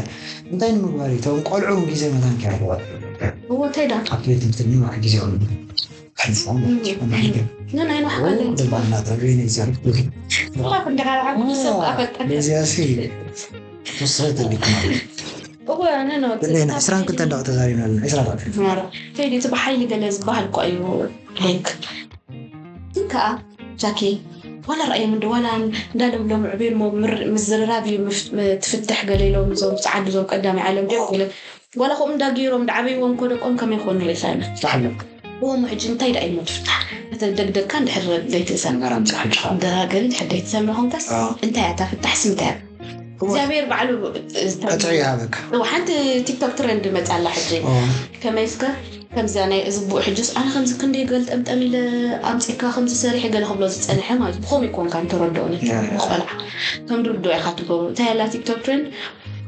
እንታይ ንምግባር እዩ? እቶም ቆልዑ እውን ግዜ መታን ከይረኽቡ። እዎ፣ እንታይ ደኣ? ኣብቲ ቤት ትምህርቲ ኒውዮርክ ግዜኦም ኣሕሊፎም ማለት እዩ። እም። ግን ኣይንውሓቀለን። ደባና ተበይነ ይዘርፍ። ዋላ ክንዲ ካልዓ ሰብ ኣፈጠነ። በዚያ ሲ ተወሰነ ተሊኩ ማለት እዩ። እዎ፣ ኣነ ነው። ግን ንሕና ዕስራን ክልተን ደቂቕ ተዛሪብና ኣለና። ዕስራ ደቂቕ። ማራ። ቴዲ፣ እቲ ብሓይሊ ገለ ዝበሃል እኮ እዩ። ሄክ። ግን ከኣ ጃኪ፣ ዋላ ረኣዮም እንዶ፣ ዋላ እንዳለምሎም ዕቤን እሞ ምር-፣ ምዝርራብ እዩ ምፍ-፣ ም-፣ ትፍትሕ ገለ ኢሎም እዞም ጸዓዱ፣ እዞም ቀዳማይ ዓለም ደው ኢሎም። ዋላ ከምኡ እንዳገይሮም እንዳዓበይዎም እኮ ደቆም ከመይ ይኾኑ ይኽእል? ሳሕሎም። እሞ ሕጂ እንታይ ደኣ ኢሞ ትፍታሕ? እቲ ደግደግካ እንድሕር ዘይትእሰር። ነገር ኣምጽእ ሕጂ ኸኣ። እንደ ሃገር እንድሕር ዘይትሰምዕ ኾንካስ፣ ኣዎ። እንታይ እያ እታ ፍታሕስ እንታይ እያ? እወ። እግዚኣብሔር ባዕሉ፣ እ፣ ቀጽዒ ይሃበካ። እወ፣ ሓንቲ ቲክቶክ ትረንድ መጻ ኣላ ሕጂ። እወ። ከመይ እስከ፣ ከምዛ ናይ እዚ ኣቡኡ ሕጅስ፣ ኣነ ከምዚ ክንደይ ገልጠምጠም ኢለ ኣምጺእካ፣ ከምዚ ሰሪሐ ገለ ክብሎ ዝጸንሐ ማለት እዩ። ብኸምኡ ይኮንካ ንተረድኦ ነቲ ያ፣ ያ። ቆልዓ። ከም ድርድኦ ኢኻ ትገብሮ። እንታይ ኣላ ቲክቶክ ትረንድ?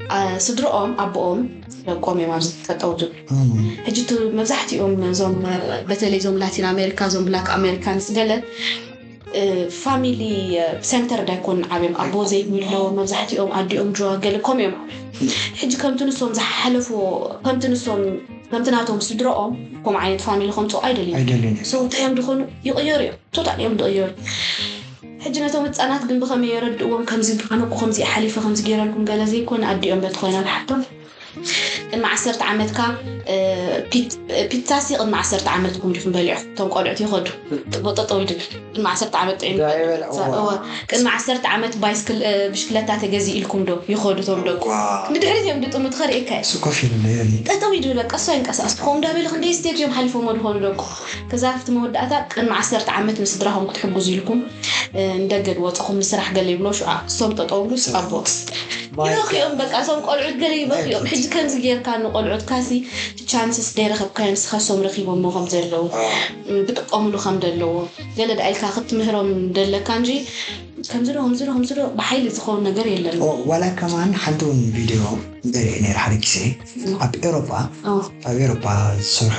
ኣ፣ ስድርኦም፣ ኣቦኦም፣ ደቆም እዮም ኣብዚ ጠጠው ዝብሉ። እም። ሕጂ እቲ መብዛሕትኦም እዞም፣ በተለይ እዞም ላቲን ኣሜሪካ፣ እዞም ብላክ ኣሜሪካንስ ገለ፣ እ፣ ፋሚሊ፣ እ፣ ሴንተርድ ኣይኮኑን ዓብዮም። ኣቦ ዘይብሎ፣ መብዛሕትኦም ኣዲኦም ድራግ ገለ ከምኡ እዮም። ሕጂ ከምቲ ንሶም ዝሓለፍዎ፣ ከምቲ ንሶም፣ ከምቲ ናቶም ስድርኦም ከምኡ ዓይነት ፋሚሊ ከምፅኡ ኣይደልዩን። ኣይደልዩን እዮም። ሰው እንታይ እዮም ድኾኑ? ይቕየሩ እዮም። ቶታል እዮም ዝቕየሩ። ሕጂ ነቶም ህፃናት ግን ብኸመይ የረድእዎም? ከምዚ ኣነ እኮ ከምዚ ሓሊፈ፣ ከምዚ ገይረልኩም ገለ ዘይኮነ፣ ኣዲኦም በቲ ኮይና ትሓቶም። ቅድሚ ዓሰርተ ዓመትካ ፒታሲ ቅድሚ ዓሰርተ ዓመትኩም ዲኹም በሊዕኩም? እቶም ቆልዑት ይኸዱ ጠጠው ኢሉ ቅድሚ ዓሰርተ ዓመት ጥዒም። ቅድሚ ዓሰርተ ዓመት ባይስክል ብሽክለታ ተገዚ ኢልኩም ዶ ይኸዱ እቶም ደቁ? ንድሕሪት እዮም ድጥሙ ትኸርእካ። ጠጠው ኢሉ በቃ እሱ ኣይንቀሳቀስ። ከምኡ እንዳበለ ክንደይ ስቴፕ እዮም ሓሊፎሞ ድኾኑ ደቁ? ከዛ ኣብቲ መወዳእታ ቅድሚ ዓሰርተ ዓመት ንስድራኹም ክትሕግዙ ኢልኩም ንደገ ድወፅኹም ንስራሕ ገለ ይብሎ ሽዓ እሶም ጠጠው ብሉ ስኣቦ ይበኽዮም። በቃ እሶም ቆልዑት ገለ ይበኽዮም። ሕጂ ከምዚ ጌርካ ንቆልዑትካሲ ቻንስስ ደይረኸብካዮ ንስኻ እሶም ረኺቦሞ ከም ዘለዉ ብጥቀሙሉ ከም ዘለዎ ገለ ደኣ ኢልካ ክትምህሮም ደለካ እንጂ ከምዚ ዶ ከምዚ ዶ ከምዚ ዶ ብሓይሊ ዝኸውን ነገር የለን። ዋላ ከማን ሓንቲ እውን ቪድዮ ገሪኤ ነይረ ሓደ ግዜ ኣብ ኤሮጳ ኣብ ኤሮጳ ዝሰርሑ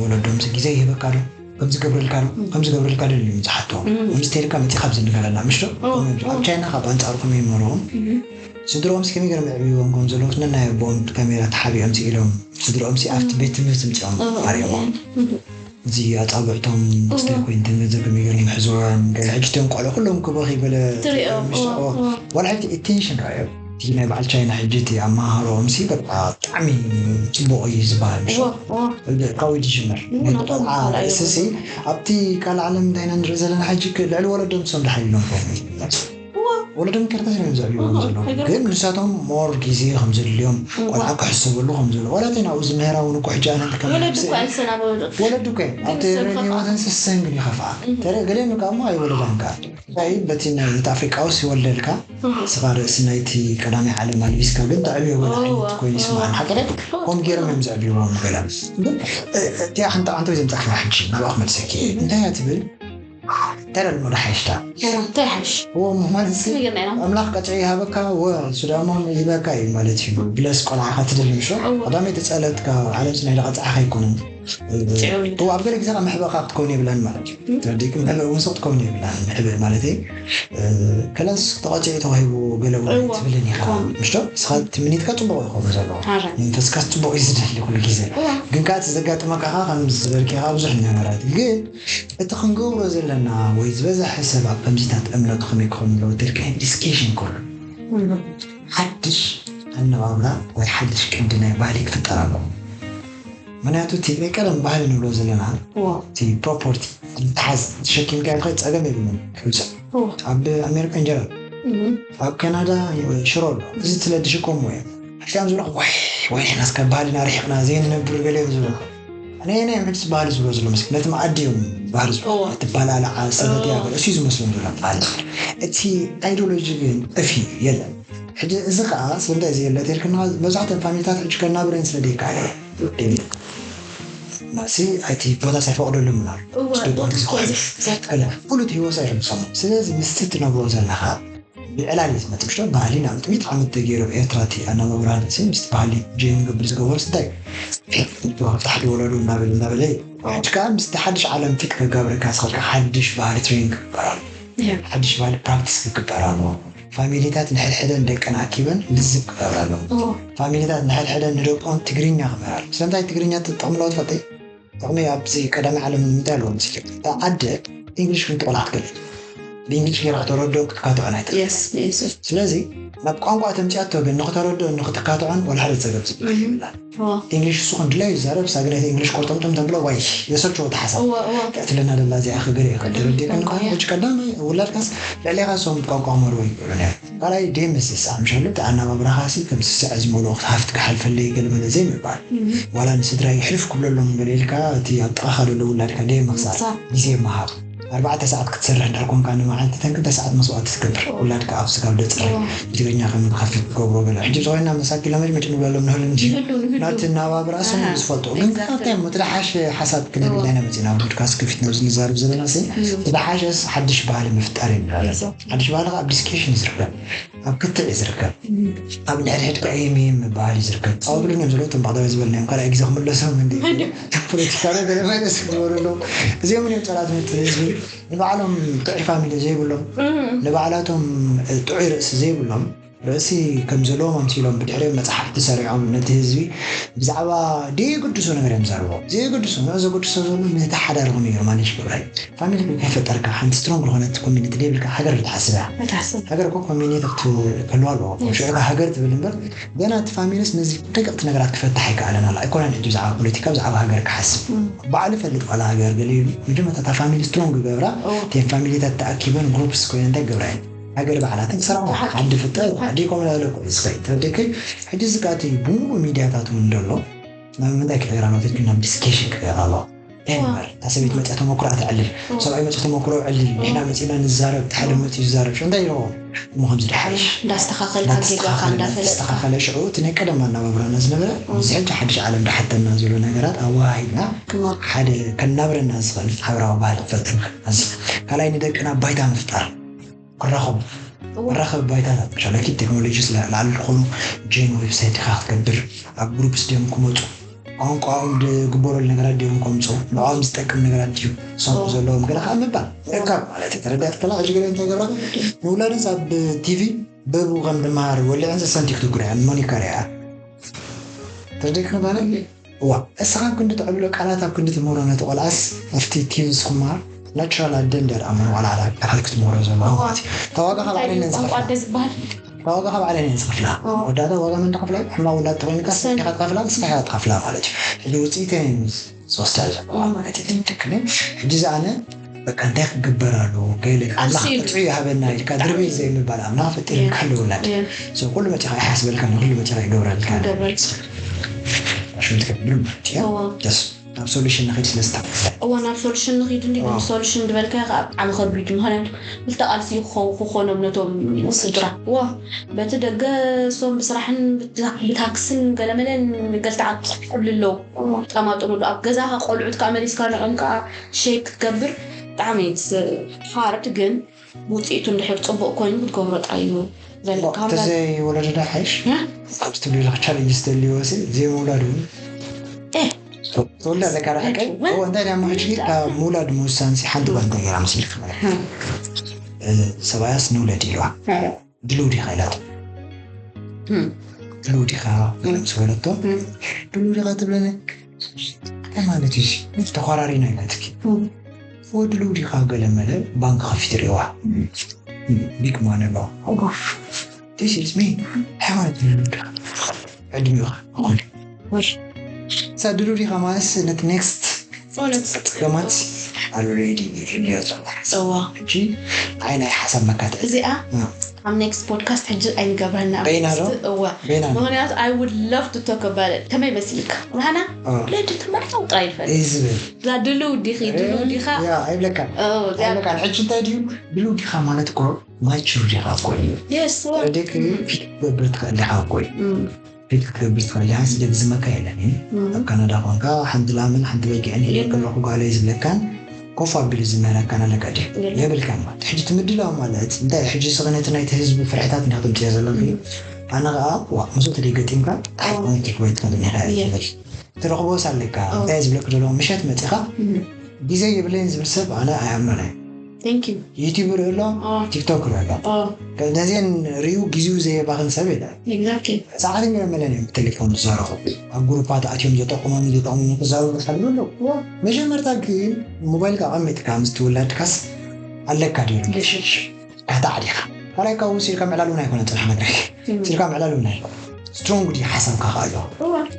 ወለዶም ግዜ ይህበካ ዶ ከምዚ ገብረልካ ዶ ከምዚ ገብረልካ ዶ ኢሉ ዝሓቶ ከምዚ ተልካ መፂኻ ኣብዚ ንገረና ምሽ ዶ ኣብ ቻይና ካብ ኣንፃሩ ከመይ ይመርዎም ስድሮም ከመይ ገይሮም የዕብይዎም ከም ዘለዉ ነናይ ኣቦኦም ካሜራ ተሓቢኦም ኢሎም ስድሮኦም ኣብቲ ቤት ትምህርቲ ምፅኦም ኣሪኦም እዚ ኣፃብዕቶም ክስታይ ኮይኑ ተንገንዘብ ከመይ ገይሮም ምሕዝዎም ገለ ሕጂ እቶም ቆልዑ ኩሎም ክበኺ ገለ ዋላ ሕጂ ኢቴንሽን ረኣዮም እቲ ናይ በዓል ቻይና ሕጂ እቲ ኣመሃህርኦም ሲ በቃ ብጣዕሚ ፅቡቕ እዩ ዝበሃል ምሽ ካብ ወይ ዝጅምር ናይ ቆልዓ ርእሲ ሲ ኣብቲ ካልእ ዓለም እንታይ ኢና ንርኢ ዘለና ሕጂ ልዕሊ ወለዶም ሰም ድሓር ኢሎም ከ ወለዶም ከርተት እዮም ዘዕብዎም ዘለዉ ግን ንሳቶም ሞር ግዜ ከም ዘድልዮም ቆልዓ ክሕሰበሉ ከም ዘሎ ዋላ ተይ ናብኡ ዝምህራ እውን እኮ ሕጂ ኣነ ወለዱ እኮ ወለዱ እኮ ኣብቲ ሬድዮ ወተን ስሰን ግን ይኸፍኣ ተረ ገሌ ንቃሞ ኣይወለዳን ከኣ እንታይ በቲ ናይ ኣፍሪቃውስ ይወልደልካ ስኻ ርእሲ ናይቲ ቀዳማይ ዓለም ኣልቢስካ ግን ተዕብዮ በላ ዓይነት ኮይኑ ይስማዓን ሓቀደ ከም ገይሮም እዮም ዘዕብይዎም ገላ እቲኣ ሓንቲ ዓንተ ዘምፃእካ ሕጂ ናብኣ ክመልሰኪ እንታይ እያ ትብል ተረል ወደ ሓይሽታ እንታይ ሓይሽ እዎ ማለት ኣምላኽ ቀጥዒ ይሃበካ ወ ሱዳሞ ይበካ እዩ ማለት እዩ ብለስ ቆልዓኻ ትደሊ ምሾ ቀዳመይ ተፀለትካ ዓለም ስናይ ቀፅዓኻ ኣይኮነን ኣብ ገለ ግዜ መሕበእካ ክትከውን የብላን ማለት እዩ ተረዲእኪ መሕበእ እውን ሰው ክትከውን የብላን መሕበእ ማለት ከለስ ተቐፂዑ ተዋሂቡ ገለ እውን ትብልን ኢኻ ምሽቶ ንስኻ ትምኒትካ ፅቡቕ ይኸውን ዘለዎ መንፈስካ ፅቡቕ እዩ ዝደሊ ኩሉ ግዜ ግን ከዓ እቲ ዘጋጥመካ ከዓ ከም ዝበልኪ ከዓ ብዙሕ ነገራት ግን እቲ ክንገብሮ ዘለና ወይ ዝበዝሐ ሰብ ኣብ ከምዚታት እምነቱ ከመይ ክኸውን ኣለዎ ተልካ ዲስኬሽን ክብሉ ሓድሽ ኣነባብራ ወይ ሓድሽ ቅዲ ናይ ባህሊ ክፍጠር ኣለዎ ምክንያቱ እቲ ናይ ቀደም ባህሊ ንብሎ ዘለና እቲ ፕሮፖርቲ ተሓዝ ተሸኪምካ ኢልካ ፀገም የብሉን ክብፅሕ ኣብ ኣሜሪካ እንጀራ ኣብ ካናዳ ሽሮ ኣሎ እዚ ትለዲ ሽኮሞ እዮም ሕሻም ዝብሎ ወይ ወይ ናስካ ባህልና ርሒቕና ዘይንነብር ገለ እዮም ዝብሎ ኣነ ናይ ምድስ ባህሊ ዝብሎ ዘሎ ምስ ነቲ መኣዲ እዮም ባህሊ ዝብሎ እቲ ባላልዓ ሰበት ያገር እሱ ዝመስሎም ዘሎ ባህሊ እቲ ኣይዲዮሎጂ ግን ጠፊ የለን ሕጂ እዚ ከዓ ስለምንታይ እዚ የለ ተልክና መብዛሕትኦም ፋሚሊታት ሕጂ ከናብረን ስለ ደይከኣለ ማሲ ኣይቲ ቦታ ሳይፈቅደሉ ምናሉ ኩሉ እቲ ህይወት ኣይረምሶም ስለዚ ምስቲ ትነብሮ ዘለካ ብዕላል እዩ ዝመፅእ ምሽ ባህሊ ናብ ጥሚት ዓመት ተገይሩ ኤርትራ እቲ ኣናባብራ ርእሲ ምስቲ ባህሊ ጀይኑ ገብር ዝገበሩ ስታይ ታሕቲ ወለዱ እናበለ እናበለ እዩ ሕጂ ከዓ ምስቲ ሓድሽ ዓለም ፊት ከጋብረካ ስኸልካ ሓድሽ ባህሊ ትሬን ክግበር ኣሎ ሓድሽ ባህሊ ፕራክቲስ ክግበር ኣለዎ ፋሚሊታት ንሕድሕደን ደቀን ኣኪበን ልዝብ ክገብራ ኣለዎ ፋሚሊታት ንሕድሕደን ንደቆም ትግርኛ ክምህር ኣለዎ ስለምንታይ ትግርኛ ትጠቕምለዎ ትፈልጠይ ጥቕሚ ኣብዚ ቀዳሚ ዓለም ንምንታይ ኣለዎ መሲሉ እታ ዓደ ኢንግሊሽ ክንጥቕላ ክትክእል ብእንግሊሽ ገይራ ከተረድኦ ክትካትዖ ናይ ስለዚ ናብ ቋንቋ ተምፅኣቶ ግን ንክተረድኦ ንክትካትዖን ወላ ሓደ ፀገም ዝብላ እንግሊሽ እሱ ከም ድላዩ ይዛረብ ሳግናይቲ እንግሊሽ ቆርጠምጥም ተብሎ ዋይ የሰልችዎ ተሓሳብ ተእትለና ደላ እዚኣ ክገር ይኽእል ተረዲእካ ንኳን ሕጂ ቀዳም ውላድካስ ልዕሌኻ ሶም ቋንቋ ክመርዎ ይኽእሉ ነይሩ ካልኣይ ደይ ምስስዕ ምሻሉ እቲ ኣናባብራኻሲ ከም ስስዐ ዝመልኦ ሃፍቲ ክሓልፈለይ ገልበለ ዘይምባል ዋላ ንስድራ ይሕልፍ ክብለሎም ገለ ኢልካ እቲ ኣብ ጥቓኻ ዘሎ ውላድካ ደይ ምኽሳር ግዜ ምሃብ ኣርባዕተ ሰዓት ክትሰርሕ እንድሕር ኮንካ ንመዓልቲ ተን ክልተ ሰዓት መስዋእቲ ትገብር ውላድካ ኣብ ስጋብ ደፅሪ ብትግርኛ ከም ዝኸፍት ትገብሮ ገለ ሕጂ ዝኾይና መሳኪ ለመጭመጭ ንብለሎም ንህሉ እንጂ ናቲ ናባብራ ስም ዝፈልጦ ግን ካብታይ ምትላሓሽ ሓሳብ ክነብልና ኢና መፂና ብድካስ ክፊት ነብዚ ንዛርብ ዘለና ሲ ዝሓሸስ ሓድሽ ባህሊ ምፍጣር ይብላለን ሓድሽ ባህሊ ኣብ ዲስኬሽን ዝርከብ ኣብ ክትዕ እዩ ዝርከብ ኣብ ንሕድሕድ ከዕይም ይም ምባል እዩ ዝርከብ ፃውብልን እዮም ዘለዉ እቶም ባዕዳዊ ዝበልናዮም ካልኣይ ግዜ ክምለሶም እንዲ ፖለቲካ ገለ ማይነስ ክግበሩ ኣለዉ እዚኦም እዮም ፀላት ነቲ ህዝቢ ንባዕሎም ጥዑይ ፋሚሊ ዘይብሎም ንባዕላቶም ጥዑይ ርእሲ ዘይብሎም ርእሲ ከም ዘለዎም ኣምሲሎም ብድሕሪኦም መፅሓፍቲ ሰሪዖም ነቲ ህዝቢ ብዛዕባ ዘይግድሶ ነገር እዮም ዝዛረቡ። ዘይግድሶ ንዑ ዘግድሶ ዘሎ ነቲ ሓዳርኹም እዩ ማኔጅ ክብራይ ፋሚሊ ከይፈጠርካ ሓንቲ ስትሮንግ ዝኾነት ኮሚኒቲ ዘይብልካ ሃገር ክትሓስብ እያ። መታሰብ ሃገር እኮ ኮሚኒቲ ክህልዋ ኣለዎ። ሽዑ ሃገር ትብል እምበር ገና እቲ ፋሚሊስ ነዚ ደቀቕቲ ነገራት ክፈታሕ ኣይከኣለን ኣሎ። ኣይኮነን ሕጂ ብዛዕባ ፖለቲካ ብዛዕባ ሃገር ክሓስብ ባዕሉ ይፈልጥ ዋላ ሃገር ገለ ኢሉ መጀመርታ እታ ፋሚሊ ስትሮንግ ገብራ እተን ፋሚሊታት ተኣኪበን ግሩፕስ ኮይነ እንታይ ገብራ እየን ሃገር ባዕላ ትንስራ ዓዲ ፍጠር ዓዲ ኮምላ ለኩ ስታይ ተደክ ሕጂ ዝቃቲ ብሙሉ ሚዲያታት እውን ደሎ ናብ ምንታይ ክዕራ ማለት ናብ ዲስኬሽን ክዕራ ኣሎ ኤምበር እታ ሰበይቲ መፅኣ ተመክሮ ተዕልል ሰብኣይ መፅኡ ተመክሮ ዕልል ንሕና መፂና ንዛረብ እቲ ሓደ መፅኡ ይዛረብ ሽዑ እንታይ ይረኽቦ እሞ ከምዚ ድሓይሽ እንዳስተኻኸልካ ጌጋኻ እንዳፈለጥካ እንዳስተኻኸለ ሽዑ እቲ ናይ ቀደም ኣናባብራና ዝነበረ ምስ ሕጂ ሓድሽ ዓለም ዳሓተና ዘሎ ነገራት ኣወሃሂድና ሓደ ከናብረና ዝኽእል ሓበራዊ ባህሊ ክፈጥር ንኽእል። እዚ ካልኣይ ንደቅና ባይታ ምፍጣር ክራኸቡ መራኸቢ ባይታታት ቻለኪት ቴክኖሎጂ ላዕሊ ዝኾኑ ጄን ዌብሳይት ኢኻ ክትገብር ኣብ ግሩፕስ ድዮም ክመፁ ቋንቋኦም ዝግበረሉ ነገራት ድዮም ከምፁ ንዕኦም ዝጠቅም ነገራት ድዩ ክሰምዑ ዘለዎም ገለ ከዓ ምባል ምእካብ ማለት እዩ። ተረዳእቲ ከላ ሕጂ ገለ እንታይ ገብራ ንውላድስ ኣብ ቲቪ በቡ ከም ድመሃር ወሊዐን ሰሰን ቲክቶክ ሪኣን ሞኒካ ሪኣ ተረዲእክኒ ማለት እዋ እስኻ ኣብ ክንዲ ትዕብሎ ቃላት ኣብ ክንዲ ትምህሮ ነቲ ቆልዓስ ኣብቲ ቲቪ ዝኽመሃር ናቹራል ኣደ እንደ ደኣ መን ቆልዓ ቃላት ክትምህሮ ዘለዎ ማለት እዩ። ተዋጋኻ ባዕለይ ነን ቋንቋ ዝኸፍላ ኣደ ዝበሃል ተዋጋኻ ባዕለይ ነን ዝኸፍላ ወዳእታ ዋጋ መን ትኸፍላ ሕማቕ ውላድ ተኾይንካ እሰን። ስኻ ትኸፍላ ንስኻ ኢኻ ትኸፍላ ማለት እዩ። ሕጂ ውፅኢተይ ዝወስዳ ዘለዋ ማለት እዩ። ትክክል ሕጂ ዝኣነ በቃ እንታይ ክግበር ኣለዎ ገለ ኣምላኽ ኣልሲል። ጥዑይ ይሃበና ኢልካ ድርበይ ዘይምባል ኣምላኽ ፈጢርካ ኣለውላድ እየ። ኩሉ መፂኻ ይሓስበልካ ኩሉ መፂኻ ይገብረልካ ይገብረል ሽም ትገብር ማለት እዩ። እዋ። ደስ ናብ ሶሉሽን ንኸይድ ስለዝታ እዋ ናብ ሶሉሽን ንኺድ እንዲ እዋ። ሶሉሽን ዝበልካ ከዓ ብጣዕሚ ከቢድ ምኾነ ክልተ ቃልሲ ክኾ- ክኾኖም ነቶም ስድራ እዋ በቲ ደገ ሶም ብስራሕን ብታ- ብታክስን ገለመለን ገልተዓ ክብሉ ኣለዉ ጠማጥሙሉ ኣብ ገዛኻ ቆልዑት ከዓ መሊስካ ንዖም ከዓ ሼፕ ክትገብር ብጣዕሚ ሃርድ ግን ውፅኢቱ እንድሕር ፅቡቅ ኮይኑ ክትገብሮ ጥራይ እዩ ዘለካ ተዘይ ወለደዳ ሓይሽ ኣብዚ ትብሉ ኢለካ ቻሌንጅ ዝተልዎ ሲ ዘይምውላድ እውን ኤ ትወልድ ኣለካ ዳሓቀይ ወ- እንታይ ዳሞ ሕጂ ካብ ምውላድ ምውሳን ሲ ሓንቲ ጓል እንታይ ገይራ መስልክ ማለት ሰብኣያስ ንውለድ ኢልዋ ድልው ዲኻ ኢላቶ ድልው ዲኻ ምስ በለቶ ድልው ዲኻ ትብለኒ እንታይ ማለት እዩ ተኳራሪና ኢላትኪ ወድልው ዲኻ ገለ መለ ባንክ ከፊት ሪዋ ቢግ ማን ኣሎ This is me ሃይማኖት ድልው ዲኻ ዕድሚኻ ሳ ድልው ዲኻ ማለት ነቲ ኔክስት ገማት ኣሉ ሬዲ ይፍልዮ ዘሎ እዋ ሕጂ ኣይ ናይ ሓሳብ መካትዕ እዚኣ ኣብ ኔክስት ፖድካስት ሕጂ ኣይንገብረና በይና ዶ? እዋ በይና ዶ? ምክንያቱ I would love to talk about it ከመይ መሲልካ ብርሃና ኦ። ለዲ ትመርዖ ጥራይ ይፈልጥ እዩ ዝብል እዛ ድልው ዲኺ ድልው ዲኻ ያ ኣይብለካን ኦ፣ እዚኣ ኣይብለካን ሕጂ እንታይ ድዩ ድልው ዲኻ ማለት እኮ ማቹር ዲኻ እኮ እዩ የስ ደቂ ክትገብር ትኽእል ዲኻ እኮ እዩ ፊት ክትገብር ትኽእል ኢኻ ስደት ዝመካ የለን እዩ ኣብ ካናዳ ኮንካ ሓንቲ ላምን ሓንቲ በጊዕን ሂበ ከለኹ ጓለይ ዝብለካን ኮፍ ኣቢሉ ዝምህረካን ኣለካ ድዩ የብልካን ማለት ሕጂ ትምድላው ማለት እንታይ ሕጂ ስኽነቲ ናይቲ ህዝቢ ፍርሕታት እንዲኻ ትምፅዮ ዘለኺ ኣነ ከዓ ዋ ምስኡ ተደይ ገጢምካ ሓይኮንትክ ወይ ትኽእል ኢኻ ትብል ትረኽቦስ ኣለካ እንታይ ዝብለክ ዘለዎ ምሸት መፂኻ ግዜ የብለይን ዝብል ሰብ ኣነ ኣይኣምኖን እየ Thank you. ዩቲዩብ ርኢ ኣሎ Oh. ቲክቶክ ርኢ ኣሎ Oh, ነዚአን ሪኡ ግዚኡ ዘየባኽን ሰብ የለን exactly. ሰዓትን ገመለን እዮም ብቴሌፎን ዝዛረቡ ኣብ ግሩፓት ኣትዮም ዘጠቁሞም ዘጠቁሞም ክዛረቡ ዝሓልሉ ኣለዉ መጀመርታ ግን ሞባይልካ ኣቐሚጥካ ምስ ትውላድካስ ኣለካ ድዩ Relationship. ካሕታ ዓዲኻ ካልኣይ ካብ ውስ ኢልካ ምዕላል እውን ኣይኮነ ፅራሕ መድረክ ኢልካ ምዕላል እውን ኣይኮነ ስትሮንግ ድዩ ሓሳብካ ከዓ ኣለዎ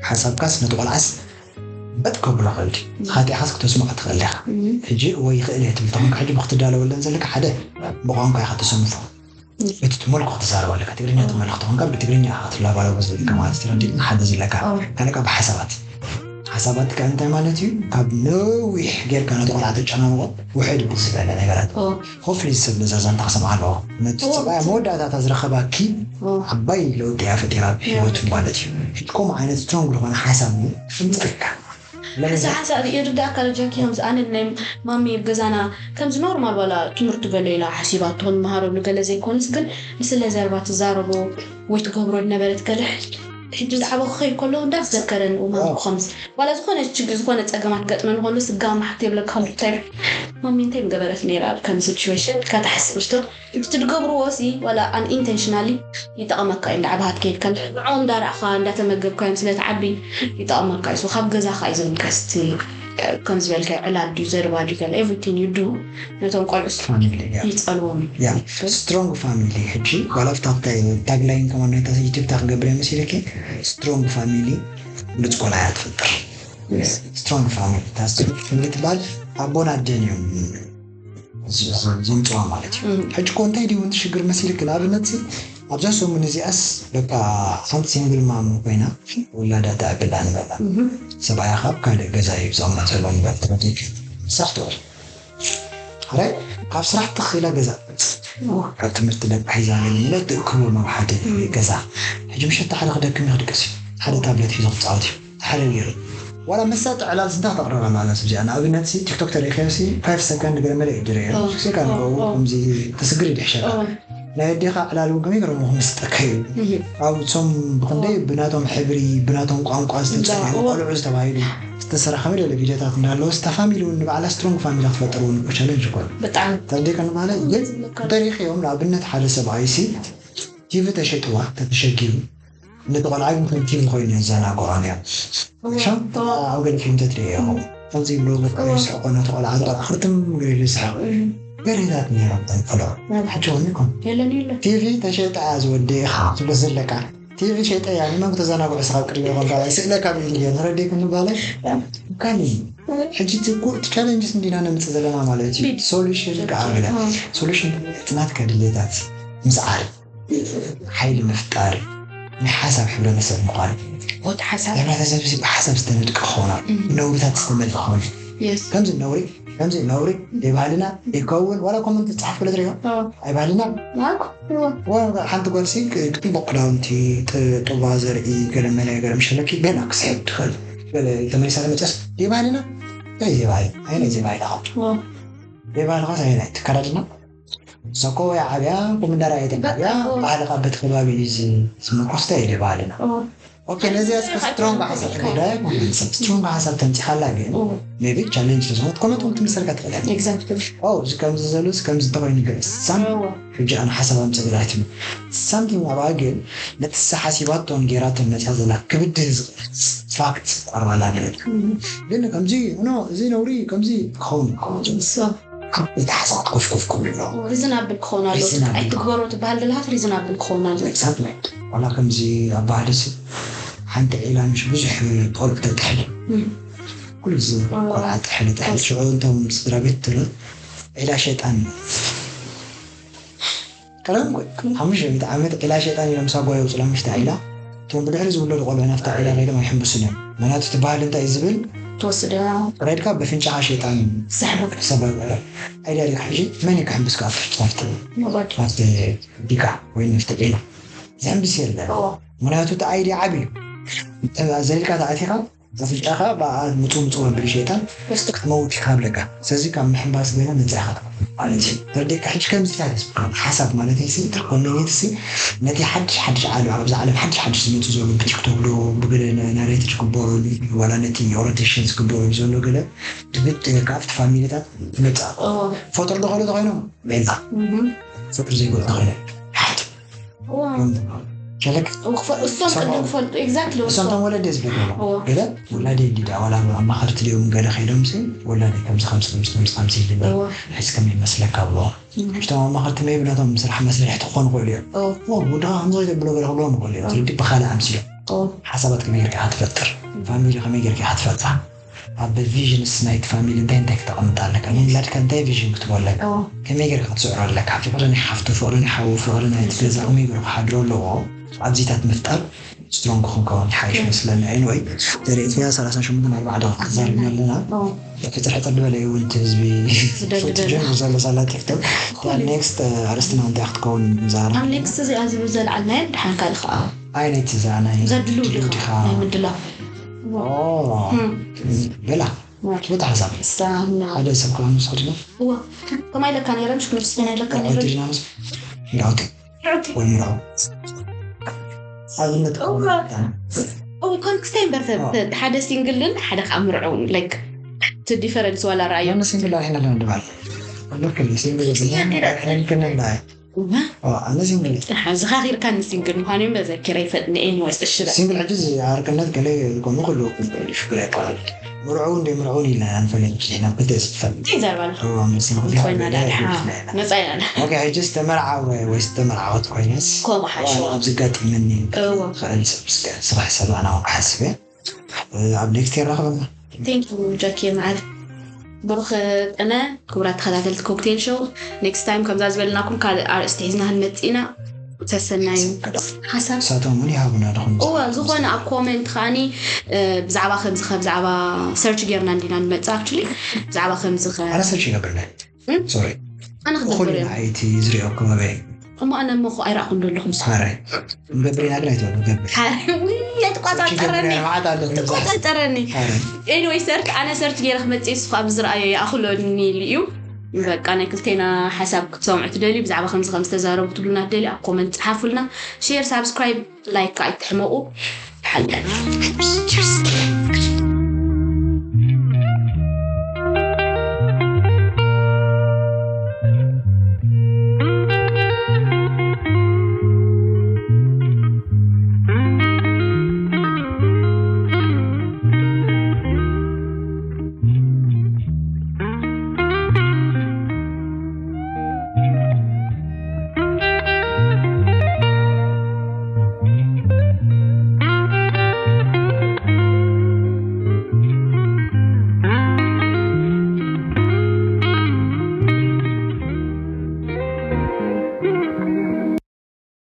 ሓሳብካስ ነቲ ቆልዓስ በጥ ከብሎ ክእል ድዩ ንስኻ ጢኻስ ክተስምዖ ትኽእል ዲኻ ሕጂ ወይ ይኽእል እየ ትብል ተኾንካ ሕጂ ብክትዳለወለን ዘለካ ሓደ ብቋንቋ ኢኻ ተሰንፎ እቲ ትመልኮ ክትዛረብ ኣለካ ትግርኛ ትመልክ ተኾንካ ብትግርኛ ኢኻ ክትላባለቦ ዘለካ ማለት ተረዲእና ሓደ ዝለካ ካልካ ብሓሳባት ሓሳባት ከ እንታይ ማለት እዩ ካብ ነዊሕ ጌርካ ነቲ ቆልዓ ተጨናንቆ ውሕድ ብዝበለ ነገራት ሆፍሊ ሰብ ነዛ ዛንታ ክሰምዓ ኣለዎ ነቲ ሰብኣያ መወዳእታታ ዝረኸባኪ ዓባይ ለውጢ እያ ፈጢራ ብሂወቱ ማለት እዩ ከምኡ ዓይነት ስትሮንግ ዝኾነ ሓሳብ እዩ ምፅእካ እዚ ሓሳብ ይርዳእካ ጃኪ ከምዚ ኣነ ናይ ማሚ ኣብ ገዛና ከምዚ ኖርማል ዋላ ትምህርቲ ገለ ኢላ ሓሲባ ትኾን መሃረሉ ገለ ዘይኮነስ ግን ንስለ ዘረባ ትዛረቦ ወይ ትገብሮ ዝነበረት ገለ ሕጂ ዝዓበኹ ከይድ ከለዉ እንዳዘከረን እሞ ከምዚ ዋላ ዝኾነ ችግር ዝኾነ ፀገማት ገጥመን ከሎ ስጋብ ማሕት የብለካ ከምታይ ማሚ እንታይ ምገበረት ነይራ ኣብ ከም ሲቹዌሽን ኢልካ ትሓስብ? እሽቶ እቲ ትገብርዎ ሲ ዋላ ኣን ኢንቴንሽናሊ ይጠቐመካ እዩ። እንዳዕባሃት ከይድ ከም ንዕኦም እንዳረእኻ እንዳተመገብካዮም ስለ ትዓቢ ይጠቐመካ እዩ። So ካብ ገዛኻ እዩ ዝብገስ እቲ ከም ዝበልካዮ ዕላል ድዩ ዘረባ ድዩ ገለ everything you do ነቶም ቆልዑ ፋሚሊ ያ ይጸልዎም እዩ። ያ ስትሮንግ ፋሚሊ ሕጂ ዋላ ኣብታ ታግላይን ከማን ናይታ ዩቲብ ታ ክገብር እየ መሲለኪ ስትሮንግ ፋሚሊ ብሉፅ ቆልዓ እያ ትፈጥር ስትሮንግ ፋሚሊ ታስትሮንግ ትበሃል ኣቦን ኣደን እዮም ዘምፅዋ ማለት እዩ ሕጂ ኮ እንታይ ድዩ ሽግር መሲልክ ንኣብነት ኣብዛ ሰሙን እዚኣስ በቃ ሓንቲ ሲንግል ማም ኮይና ውላዳ ተዕብል ኣንበላ ሰብኣያ ካብ ካልእ ገዛ እዩ ዘቕመጥ ዘሎ ንበር ትረዲክ ሳሕትወል ሓራይ ካብ ስራሕ ትኽኢላ ገዛ ካብ ትምህርቲ ደቂ ሒዛ ገለ ትእክቦ መብሓቲ ገዛ ሕጂ ምሸት ሓደ ክደክም ይኽድቅስ እዩ ሓደ ታብሌት ሒዞ ክፃወት እዩ ሓደ ገይሩ ዋላ መሳጢ ዕላል ስንታ ክተቕርበና ኣላ ስብዚኣ ንኣብነት ሲ ቲክቶክ ተሪእካዮ ሲ ፋይቭ ሰከንድ ገለ መለ እዩ ድረየ ሲ ካብ ንገብኡ ከምዚ ተስግር ይድሕሸካ ናይ ኣዴኻ ዕላል እውን ከመይ ገረሙ ክምስጠካ እዩ ኣብ እቶም ብክንደይ ብናቶም ሕብሪ ብናቶም ቋንቋ ዝተፀርሑ ቆልዑ ዝተባሂሉ ዝተሰራ ከመይ ደለ ቪድዮታት እንዳለዎ ስታ ፋሚሊ እውን ንባዕላ ስትሮንግ ፋሚሊ ክትፈጥር እውን ቻለንጅ ይኮኑ ብጣዕሚ ተርዴካ ንባለ ግን ተሪኽዮም ንኣብነት ሓደ ሰብኣይ ሲ ቲቪ ተሸጥዋ ተተሸጊሩ ነቲ ቆልዓ ግን ከም ቲቪ ኮይኑ የዘናግዖ ነይሩ። እሻ ኣብ ገለ ፊልምታት ርኤ ኢኹም። ከምዚ ይብሉ በቃ ይስሕቆ ነቲ ቆልዓ ቆልዓ ክርትም ገለ ይስሕቕ። ገለታት ነይሮም እቶም ቆልዑ። ሕጂ እውን ይኹን። የለን የለን ቲቪ ተሸጠ እያ ዝወደ ኢኻ ትብሎ ዘለካ። ቲቪ ሸጠ እያ ንመን ክተዘናግዑ ስኻ ኣብ ቅድሚ ኢኹም ካልኣይ ስእለ ካብ ኢድ እየ ንረዲእ ክንባለ ካሊ ሕጂ እቲ ቻለንጅስ እንዲና ነምፅእ ዘለና ማለት እዩ ሶሉሽን ከዓ ገለ ሶሉሽን ጥናት ከድልየታት ምስዓር ሓይሊ ምፍጣር ናይ ሓሳብ ሕብረተሰብ ምዃን ወዲ ሓሳብ ሕብረተሰብ እዚ ብሓሳብ ዝተነድቀ ክኾና ነውርታት ዝተመልእ ክኾን ከምዚ ነውሪ ከምዚ ነውሪ ናይ ባህልና ይከውን ዋላ ኮመንት ዝፅሓፍ ክለ ትሪኦ ኣይ ባህልና ሓንቲ ጓልሲ ጥቡቅ ክዳውንቲ ጥባ ዘርኢ ገለመለ ገለ ምሸለኪ ገና ክስሕብ ትኽእል ተመሊሳ ተመፅስ ናይ ባህልና ናይ ባህል ኣይነት ናይ ባህልና ናይ ባህልኻስ ኣይነት ከዳድና ሰኮ ወይ ዓብያ ቁምንዳራ እየ ተጋብያ ባህልኻ በቲ ከባቢ እዩ ዝምርኮስ እንታይ እዩ ባህልና ኦኬ ነዚ እስከ ስትሮንግ ሓሳብ ጉዳይ ስትሮንግ ሓሳብ ተምፂኻላ ግን ሜቢ ቻሌንጅ ተዝኾነት ኮመንት እውን ትምሰልካ ትኽእል ኤግዛክትሊ ኦ እዚ ከምዚ ዘሎ እዚ ከምዚ እንተኮይኑ ግን ሳም ሕጂ ኣነ ሓሳብ ኣምፅእ ብላይት ሳምቲንግ ኣብኣ ግን ነቲ ሓሲባቶን ጌራቶን መፅያ ዘላ ክብድህ ዝኽእል ፋክት ቀርባላ ግን ግን ከምዚ ኖ እዚ ነውሪ ከምዚ ክኸውን ይከውን ንሳ እቲ ሓሳባት ኮፍኮፍ ክብሉ ኣለዎ ሪዝናብል ክኸውን ኣለዎ ሪዝናብል። ኣይትግበሮ ትበሃል ዘለካ ሪዝናብል ክኸውን ኣለዎ ኤግዛክትሊ ዋላ ከምዚ ኣብ ባህልስ ሓንቲ ዒላ ምሽ ብዙሕ ቆልዑ ተጥሕል ኩሉ ግዜ ቆልዓ ጥሕል ጥሕል ሽዑ እንቶም ስድራ ቤት ትብል ዒላ ሸጣን ቀደም ሓሙሽተ ሚእቲ ዓመት ዒላ ሸጣን ኢሎም ሳጓ የውፅሎም ምሽታ ዒላ እቶም ብድሕሪ ዝውለዱ ቆልዑ ናብታ ዒላ ከይዶም ኣይሕምብሱን እዮም ምክንያቱ እቲ ባህሊ እንታይ እዩ ዝብል ትወስደ ራይድካ በፍንጫኻ ሸጣን ሰሕበ ሰበብ ኣይዲያ ዲካ ሕጂ መን እዩ ክሕምብስካ ኣብቲ ፍንጫ ኣብቲ መባድ ኣብቲ ዲካ ወይ ንፍቲ ዒላ ዝሕምብስ የለ ምክንያቱ እቲ ኣይዲ ዓብ እዩ ዘሊልካ ተኣቲኻ ኣፍንጫኻ ብኣ ምፁ ምፁ መብል ሸይጣን ክትመውት ይካብለካ ስለዚ ካብ ምሕንባስ ገለ ነፃ ኢኻ ማለት እዩ ተረዲእካ ሕጂ ከምዚታት ሓሳብ ማለት እዩ ኮሚኒቲ ነቲ ሓድሽ ሓድሽ ዓለም ኣብዚ ዓለም ሓድሽ ሓድሽ ዝመፁ ዘሎ ብቲክቶክ ዶ ብገለ ናሬት ዝግበረሉ ዋላ ነቲ ኦሪንቴሽን ዝግበረሉ ዘሎ ገለ ድግድ ካብቲ ፋሚሊታት ትመፅእ ፈጥር ዶ ከሎ ተኮይኖም ቤዛ ፍቅሪ ዘይብሉ ተኮይኖም ሓቲ ሸለክ እሶም ቅድም ክፈልጡ ኤግዛክትሊ እሶም ቶም ወለዲ ዝብለዎ ገለ ወላዲ እንዲዳ ዋላ ኣማኸርቲ ድዮም ገለ ከይዶም ሲ ወላዲ ከምዚ ከምዚ ከምዚ ከምዚ ከምዚ ኢልና ሕዚ ከመይ ይመስለካ ብሎ ሽቶም ኣማኸርቲ መይ ብናቶም ስራሕ መስርሕ ትኾኑ ክእሉ እዮም ወዳ ከምዚ ዘብሎ ገለ ክብሎም ክእሉ እዮም ትርዲ ብካልእ ኣምስሎ ሓሳባት ከመይ ጌርካ ትፈጥር ፋሚሊ ከመይ ጌርካ ትፈጥራ ኣብ ቪዥንስ ናይቲ ፋሚሊ እንታይ እንታይ ክተቐምጥ ኣለካ ንውላድካ እንታይ ቪዥን ክትቦ ኣለካ ከመይ ጌርካ ክትስዕሮ ኣለካ ፍቅሪ ናይ ሓፍቱ ፍቅሪ ናይ ሓዉ ፍቅሪ ናይ ገዛ ከመይ ጌሩ ክሓድሮ ኣለዎ ኣብዚታት ምፍጣር ስትሮንግ ክንከውን ሓይሽ መስለኒ ኤኒወይ ደሬትያ ሰላሳ ሸሞንተ ኣርባዓ ደቂቃ ክዛርብና ኣለና ሕፅር ሕፅር ዝበለ እዩ እውን ህዝቢ ጀምር ዘሎ ሳላ ቲክቶክ ኔክስት ኣርስትና እንታይ ክትከውን ዛራ ኣብ ኔክስት እዚኣ ዝብል ዘልዓልናዮ ድሓን ካልእ ከዓ ኣይነት እዛ ናይ ዘድልው ድልው ዲኻ ናይ ምድላው ኦ፣ ብላ ቦታ ሓሳብ እሳና ሓደ ሰብ ከዓ ምስ ኸድና እዋ ከማይ ለካ ነይረ ምሽ ክንርስና ይለካ ነይረ ወዲና ምስ ዳውቲ ወይ ምራው ኣብነት እዋ። እው ኮንክስተይ እምበር ሰብ ሓደ ሲንግልን ሓደ ከዓ ምርዑውን ላይክ እቲ ዲፈረንስ ዋላ ረኣዮ ኣነ ሲንግል ኣይሕነለን ድባል። ልክል ሲንግል እዋ፣ ኣነ ሲንግል ዝኻኺርካ ንሲንግል ምዃኑ እዮም በዘኪረ ይፈጥኒ። ኤኒወይስ እሺ በል ሲንግል ሕጂ ኣርቅነት ገለ ከምኡ ክሉ ሽግር ኣይኮነን። ምርዑ እንደ ምርዑን ኢለ ኣንፈለች ና ክልተ ስፈል እንታይ ይዛርባል እዋ ሲንግል ኮይና ዳድሓ መጻ ኢና ኦኬ ሕጂ ዝተመርዓወ ወይ ዝተመርዓወት ኮይነስ ከምኡ ሓሸዋ ኣብ ዝጋጥመኒ እዎ ክእል ሰብ እስከ ስራሕ ሰብ ኣና ክሓስብ እየ ኣብ ኔክስት የራኽበና ቴንክ ዩ ጃኪ መዓር ብሩኽ ቅነ ክቡራት ተኸታተልቲ ኮክቴል ሾው ኔክስት ታይም ከምዛ ዝበልናኩም ካልእ ኣርእስቲ ሒዝና ክንመጽእ ኢና ሰሰናዩ ሓሳብ ሳቶም እውን ይሃቡና ድኹም እወ ዝኾነ ኣብ ኮመንት ከዓኒ እ፣ ብዛዕባ ከምዚ ከ ብዛዕባ ሰርች ጌርና እንዲና ንመጽእ ኣክቹሊ ብዛዕባ ከምዚ ከ ኣነ ሰርች ይገብርለ እም? ሶሪ ኣነ እኹል ክገብር ኢና እዮም ኣይቲ ዝሪኦ ከባቢ እሞ ኣነ እሞ ኹ ኣይረኣኹን ዘለኹም ሓረ ንገብር ኢና ግን ኣይትበሉ ገብር ተቋጻጸረኒ መዓት ኣሎ ተቋጻጸረኒ ሓረ ኤኒወይ ሰርች ኣነ ሰርች ገይረ ክመጽእ ስኹ ኣብ ዝረኣዮ ይኣኽለኒ ኢሉ እዩ በቃ ናይ ክልቴና ሓሳብ ክትሰምዑ ትደልዩ ብዛዕባ ከምዚ ከም ዝተዛረቡ ትብሉና ትደልዩ ኣብ ኮመንት ጽሓፉልና ሼር ሳብስክራይብ ላይክ ኣይትሕመቑ ሓልና